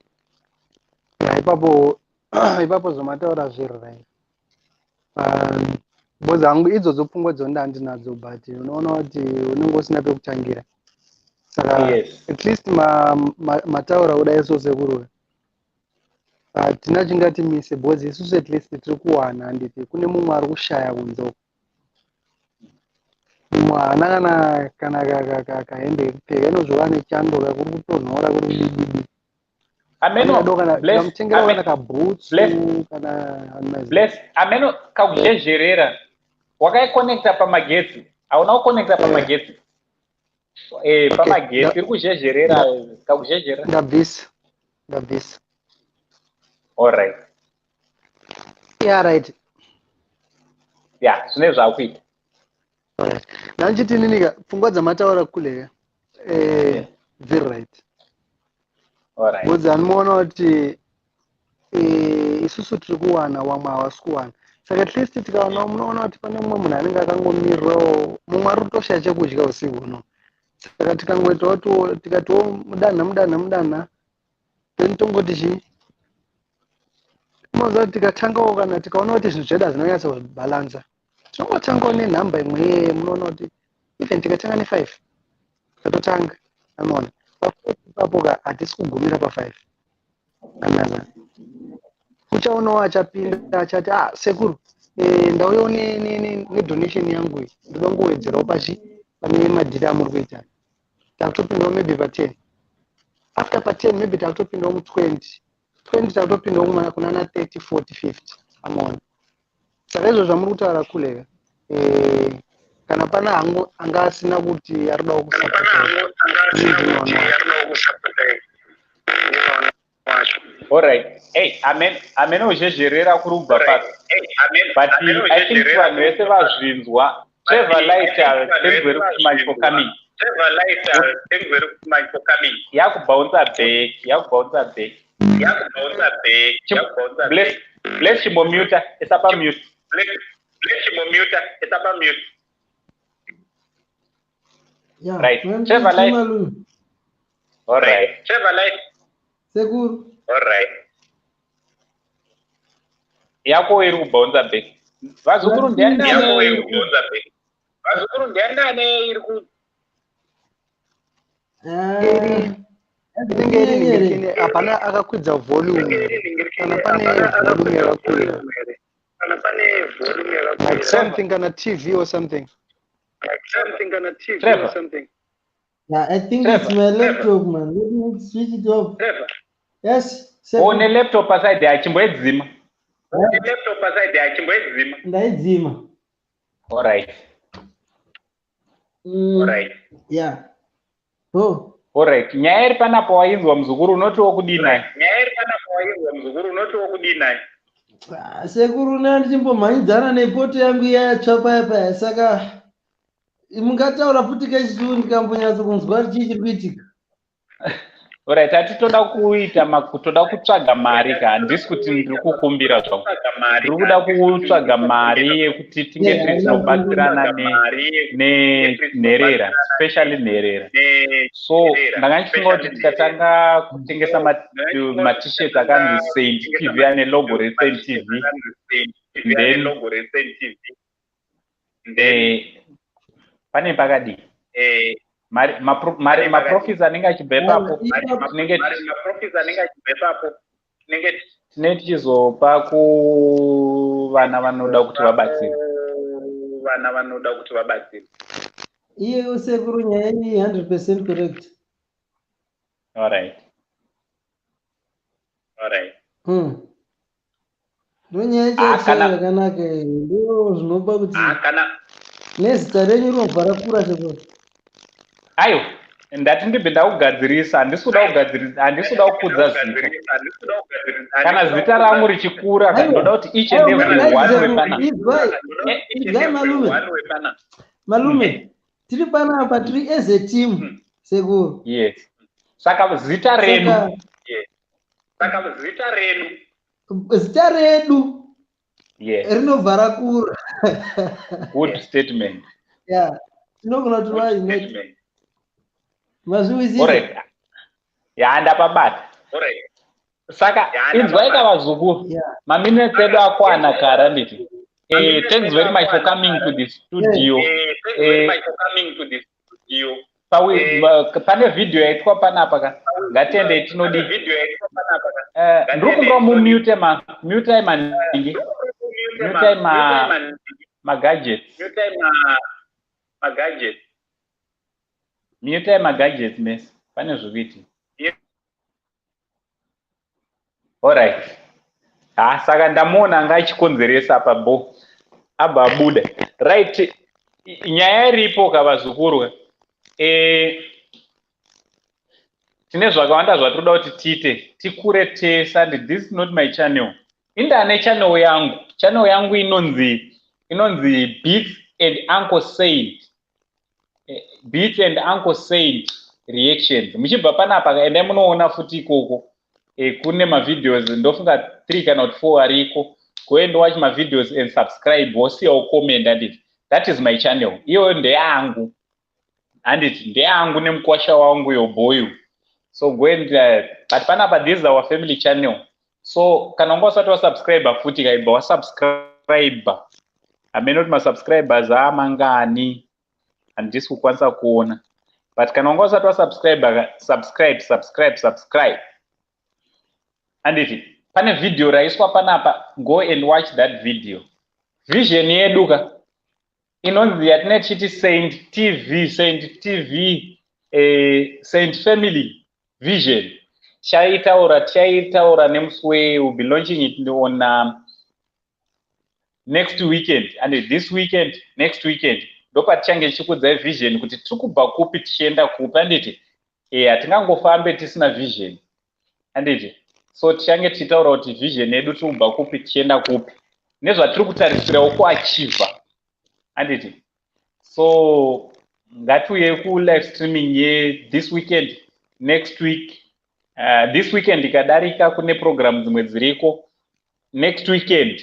Ya, ipapo zvamataura zviri right, because hangu idzodzo pfungwa dzonda handinadzo, but unoona kuti unenge usina pekutangira, saka at least mataura kudai so, sekuru, hatina chingatimise, because isusu at least tiri kuwana, handiti? Kune mumwe ari kushaya kunze uko, mumwe haana kana kahembe kekupfeka, inozvova nechando, kuri kutonhora, kuri kudididi. Ameno. Kamutengera kana kabhutsu kana. Bless, ameno kakuzhezherera. Wakaikonekta pamagetsi? Hauna kukonekta pamagetsi? Pamagetsi iri kuzhezherera, kakuzhezherera. Ndabvisa, ndabvisa. Alright. Yeah, right. Ya, zvine zvakuita. Ndanchiti ininika pfungwa dzamataura kule dziri right, because anoona kuti isusu tiri kuwana, wamwe havasi kuwana. Saka at least tikaona, munoona kuti pane mumwe munhu anenge akangomirirawo, mumwe ari kutoshaya chekudya usiku uno. Saka tikangoitawo, tikatiwo mudanha, mudanha, mudanha, then tongoti chii, unoziva kuti tikatangawo, kana tikaona kuti zvinhu zvedu hazvinonyatsa kubhalansa, tinongotangawo nenhamba imwe yeye. Munoona kuti even tikatanga ne5, tikatotanga, anoona ipapo ka hatisi kugumira pa5. Anaza uchaonawo achapinda achati, "Ah, sekuru, ndauyawo nedonation yangu iyi, ndoda kungowedzerawo pachi pane madhiri amuri kuita." Takutopindawo maybe pa10, after pa10 maybe takutopindawo mu20, 20 takutopindawo kunana 30, 40, 50, amaona. Saka izvo zvamuri kutaura kuleka, kana pana hangu anga asina kuti ari kudawo kusapota. Alright, hey, amen, amen. Uzhezherera kuri kubva pasi, but I think vanhu vese vazvinzwa. Trevor Lighter, thanks very much for coming. Trevor Lighter, thank you very much for coming. Yakubouncer back, yakubouncer back. Yakubouncer back, yakubouncer Bless, back. Bless chimbomuta, isapa mute. Bless, Bless chimbomuta, isapa mute. Yeah, Right. when Trevor Light. Malume. All right. Trevor Light. Sekuru. All right. Yako iri kubouncer back. Vazukuru ndiani Yako iri kubouncer back. Vazukuru ndiani ane iri ku Ah, Inenge iri ningirikini, hapana akakwidza volume kana pane volume yakakwira. Kana pane volume yakakwira. Like something kana TV or something. Like something kana TV Trevor. or something. Yeah, I think it's my laptop, man. Let me switch it off. Trevor. Yes, Une laptop aside achimboidzima. Une laptop aside achimboidzima. Ndaidzima. All right. Mm, All right. Yeah. Oh, All right. Nyaya iri panapa wainzwa muzukuru unotiwo kudii naye? Nyaya iri panapa wainzwa muzukuru unotiwo kudii naye? ah, sekuru na ndichimbomhanyidzana nepoto yangu iya yatsva paya paya saka mungataura futi kechituru ndikambonyatso kunzwa kuti chii chiri kuitika. Alright, hatitoda kuita toda kutsvaga mari ka, handisi kuti ndiri kukumbira zvangu. Ndiri kuda kutsvaga mari yekuti tinge Yeah, tiri tinobatsirana nenherera, especially nherera. So ndanga ndichifunga kuti tikatanga kutengesa ma-t-shirts akanzi Saint TV ane logo reSaint TV, then logo reSaint TV. pane pakadii? Maprofits anenge achibva ipapo tinenge Maprofits anenge achibva ipapo tinenge tinenge tichizopa kuvana vanoda kuti vabatsire. Vana vanoda kuti vabatsire. Iyeyo sekuru nyaya iyi 100% correct. Alright. Alright. Ndo nyaya Ah, chaiyo yakanaka iyi, ndo zvinopa kuti nezita renyu rinobva rakura sekuru. Aiwa, ndati ndibve ndakugadzirisa, handisi kuda kugadzirisa, handisi kuda kukudza zita. Kana zita rangu richikura, Aiwa. ndoda kuti each and Aiwa, every one sekuru, wepana. izwai, izwai malume. Malume, tiri panapa tiri as a team, sekuru. Yes. Saka zita renu. Saka Saka zita renu. zita redu Yes. rinobva rakura. Good statement. Yeah, tinogona kuti va united. Mazviwisisa? Alright. Ya, ndapabata. Alright. Saka inzwai ka vazukuru. Maminutes edu akwana kara nditi. Thanks very much for coming to the studio. Thanks very much for coming to the studio. Pane vhidhiyo yaitwa panapa ka, ngatiendei tinodi. Video yaitwa panapa ka. Ndiri kumbira mumute ma mutai maningi, mutai magadgets, Mutai magadgets. mutai magadgets mese pane zvekuiti. Alright. Ha, saka ndamuona anga achikonzeresa apa bo abva abuda. Right, nyaya iripo ka vazukuru ka. Tine zvakawanda zvatinoda kuti tiite tikure tese, and this is not my channel. Indane channel yangu, channel yangu inonzi Beats and Uncle Saint. Beats and Uncle Saint Reactions. Muchibva panapa ka, endai munoona futi ikoko. Kune mavideos ndofunga 3 kana kuti 4 ariko. Go and watch my videos and subscribe, wosiyawo comment, handiti? That is my channel, iyoyo ndeyangu, handiti? Ndeyangu nemukwasha wangu yoboyu. So go and but panapa this is our family channel. So kana unga usati wasubscribe futi kaibva wasubscribe, hamene kuti masubscribers aamangani, handisi kukwanisa kuona, but kana unga usati wasubscribe, subscribe, subscribe, subscribe, handiti? Pane vhidhiyo raiswa panapa, go and watch that video. Vision yedu ka inonzi yatinee tichiti Saint TV, Saint TV, Saint Family Vision. Tichaitaura nemusi we will be launching it on next weekend, and this weekend, next weekend ndopatichange tichikudzai vision kuti tiri kubva kupi tichienda kupi, handiti? Hatingangofambe tisina vision, handiti? So tichange tichitaura kuti vision yedu tiri kubva kupi tichienda kupi nezvatiri kutarisirawo kuachivha, handiti? So Ngatiuye kulive streaming yethis weekend, next week. This weekend ikadarika, kune program dzimwe dziriko. Next weekend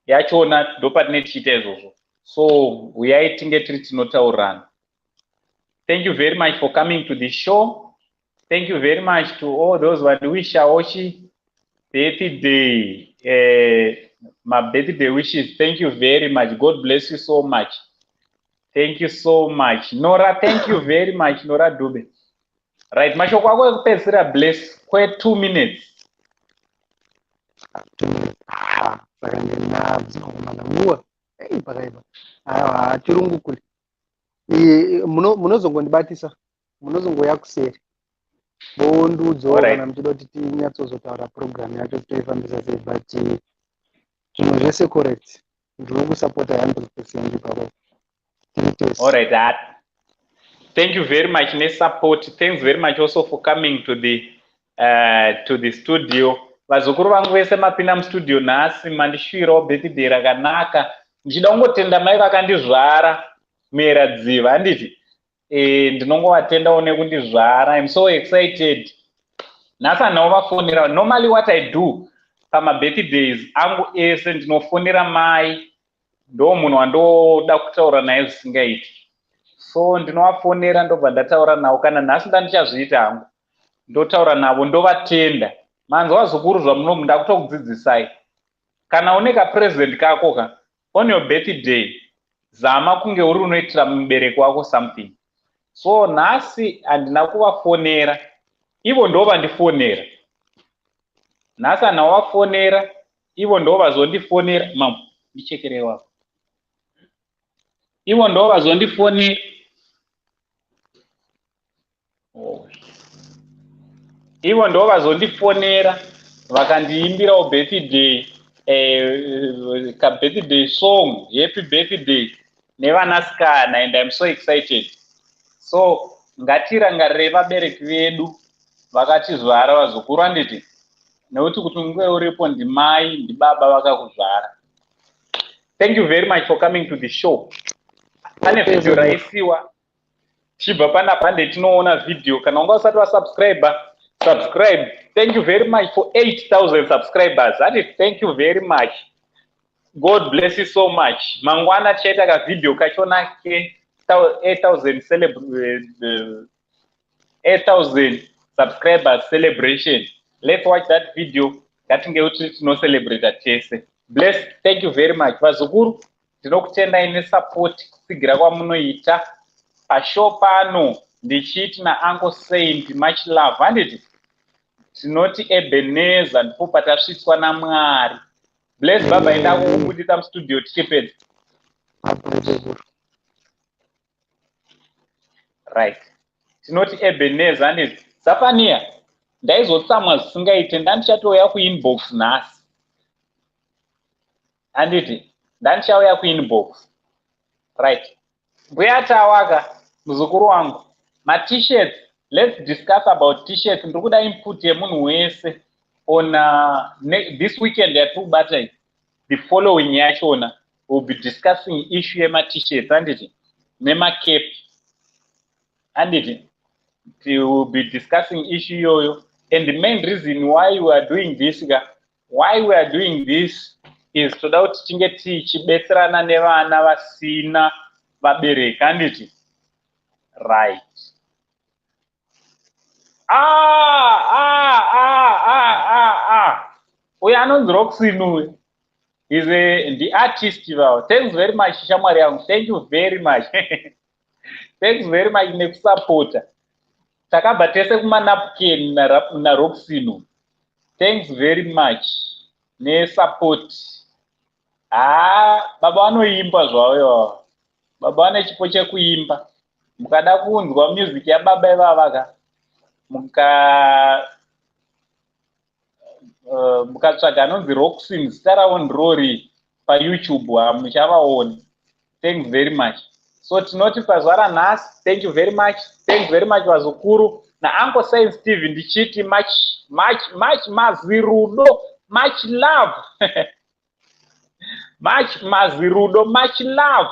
yachona ndopatine tichiita izvozvo, so uyai tinge tiri tinotaurirana. Thank you very much for coming to the show. Thank you very much to all those vandiwishawo chi birthday, mabirthday wishes. Thank you very much. God bless you so much. Thank you so much, Nora. Thank you very much, Nora Dube. Right, mashoko ako ekupedzisira, Bless, kwe2 minutes. Saka ndinadzo mana nguva. Ei, pakaipa. Aiwa, chirungu kule. Munozongondibatisa, munozongouya kuseri bondudzo kana muchida kuti tinyatsozotaura program yacho, toifambisa sei. But zvinhu zvese correct, ndiri kusapota 100% ipapo, tiri tese. All right, that. Thank you very much, nesupport. Thanks very much also for coming to the studio. Vazukuru vangu vese mapinda mustudio nhasi, mandishuvirawo birthday rakanaka. Ndichida kungotenda mai vakandizvara, Muyeradziva, handiti? Ndinongovatendawo nekundizvara. I'm so excited. Nhasi handina kuvafonera. Normally what I do pamabirthdays angu ese, ndinofonera mai, ndo munhu wandoda kutaura naye zvisingaiti. So ndinovafonera, ndobva ndataura navo. Kana nhasi ndandichazviita hangu, ndotaura navo, ndovatenda. Manzwa, vazukuru, zvamuno ndakutokudzidzisai. Kana une kapresent kako ka on your birthday, zama kunge uri unoitira mubereki wako something. So nhasi handina kuvafonera, ivo ndo vandifonera. Nhasi handina kuvafonera, ivo ndo vazondifonera. Mam, ndichekerei wako. Ivo ndo vazondifonera. Oh. Ivo ndo vazondifonera, vakandiimbirawo birthday, kabirthday song, happy birthday nevanasikana, and I'm so excited. So ngatirangarirei vabereki vedu vakatizvara, vazukuru, handiti? Nekuti kuti unge uripo, ndimai ndibaba vakakuzvara. Thank you very much for coming to the show. Pane vhidhiyo raisiwa tichibva panapa, hande tinoona vhidhiyo. Kana unga usati wasubscribe, subscribe. Thank you very much for 8000 subscribers. Hati thank you very much. God bless you so much. Mangwana tichaita kavhidhiyo kachona ke 8000 subscribers celebration. Let's watch that video. Ngatinge kuti tinocelebrata tese. Bless, thank you very much. Vazukuru, ndinokutendai nesupport, kutsigira kwamunoita pashow pano. Ndichiti naUncle Saint, much love. Handiti tinoti Ebenezer, ndipo patasvitswa naMwari. Bless, baba, enda kukubudisa mustudio tichipedza. Right, tinoti Ebenezer, handiti? Zafania, ndaizotsamwa zvisingaite. Ndandichatouya kuinbox nhasi, handiti? Ndandichauya kuinbox. Right, mbuya Tawaka, muzukuru wangu, mat-shirts, let's discuss about T-shirts. Ndiri kuda input yemunhu wese on this weekend yatiri kubata iyi. The following yachona will be discussing issue yema-T-shirts, handiti, nemacap, handiti? We will be discussing issue iyoyo, and the main reason why we are doing this ka, why we are doing this is toda kuti tinge tichibetserana nevana vasina vabereki, handiti? Right. Ah, ah, ah, ah, ah, ah. Uyu anonzi Roxin uyu is a ndiartist vavo. Thanks very much, shamwari yangu. Thank you very much. Thanks very much nekusapota. Takabva tese kumanapkin naRoxin. Thanks very much nesupport. Haa, baba vanoimba zvavo ivava. Baba vane chipo chekuimba. Mukada kunzwa music yababa ivava ka, mukatsvaga anonzi Roxin, zita ravo ndirori paYouTube, hamuchavaoni. Thanks very much. So tinoti pazuva ranhasi, thank you very much. Thanks very much, vazukuru, naUncle Saint Steve. Ndichiti much, much, much mazirudo, much love, much mazirudo, much love.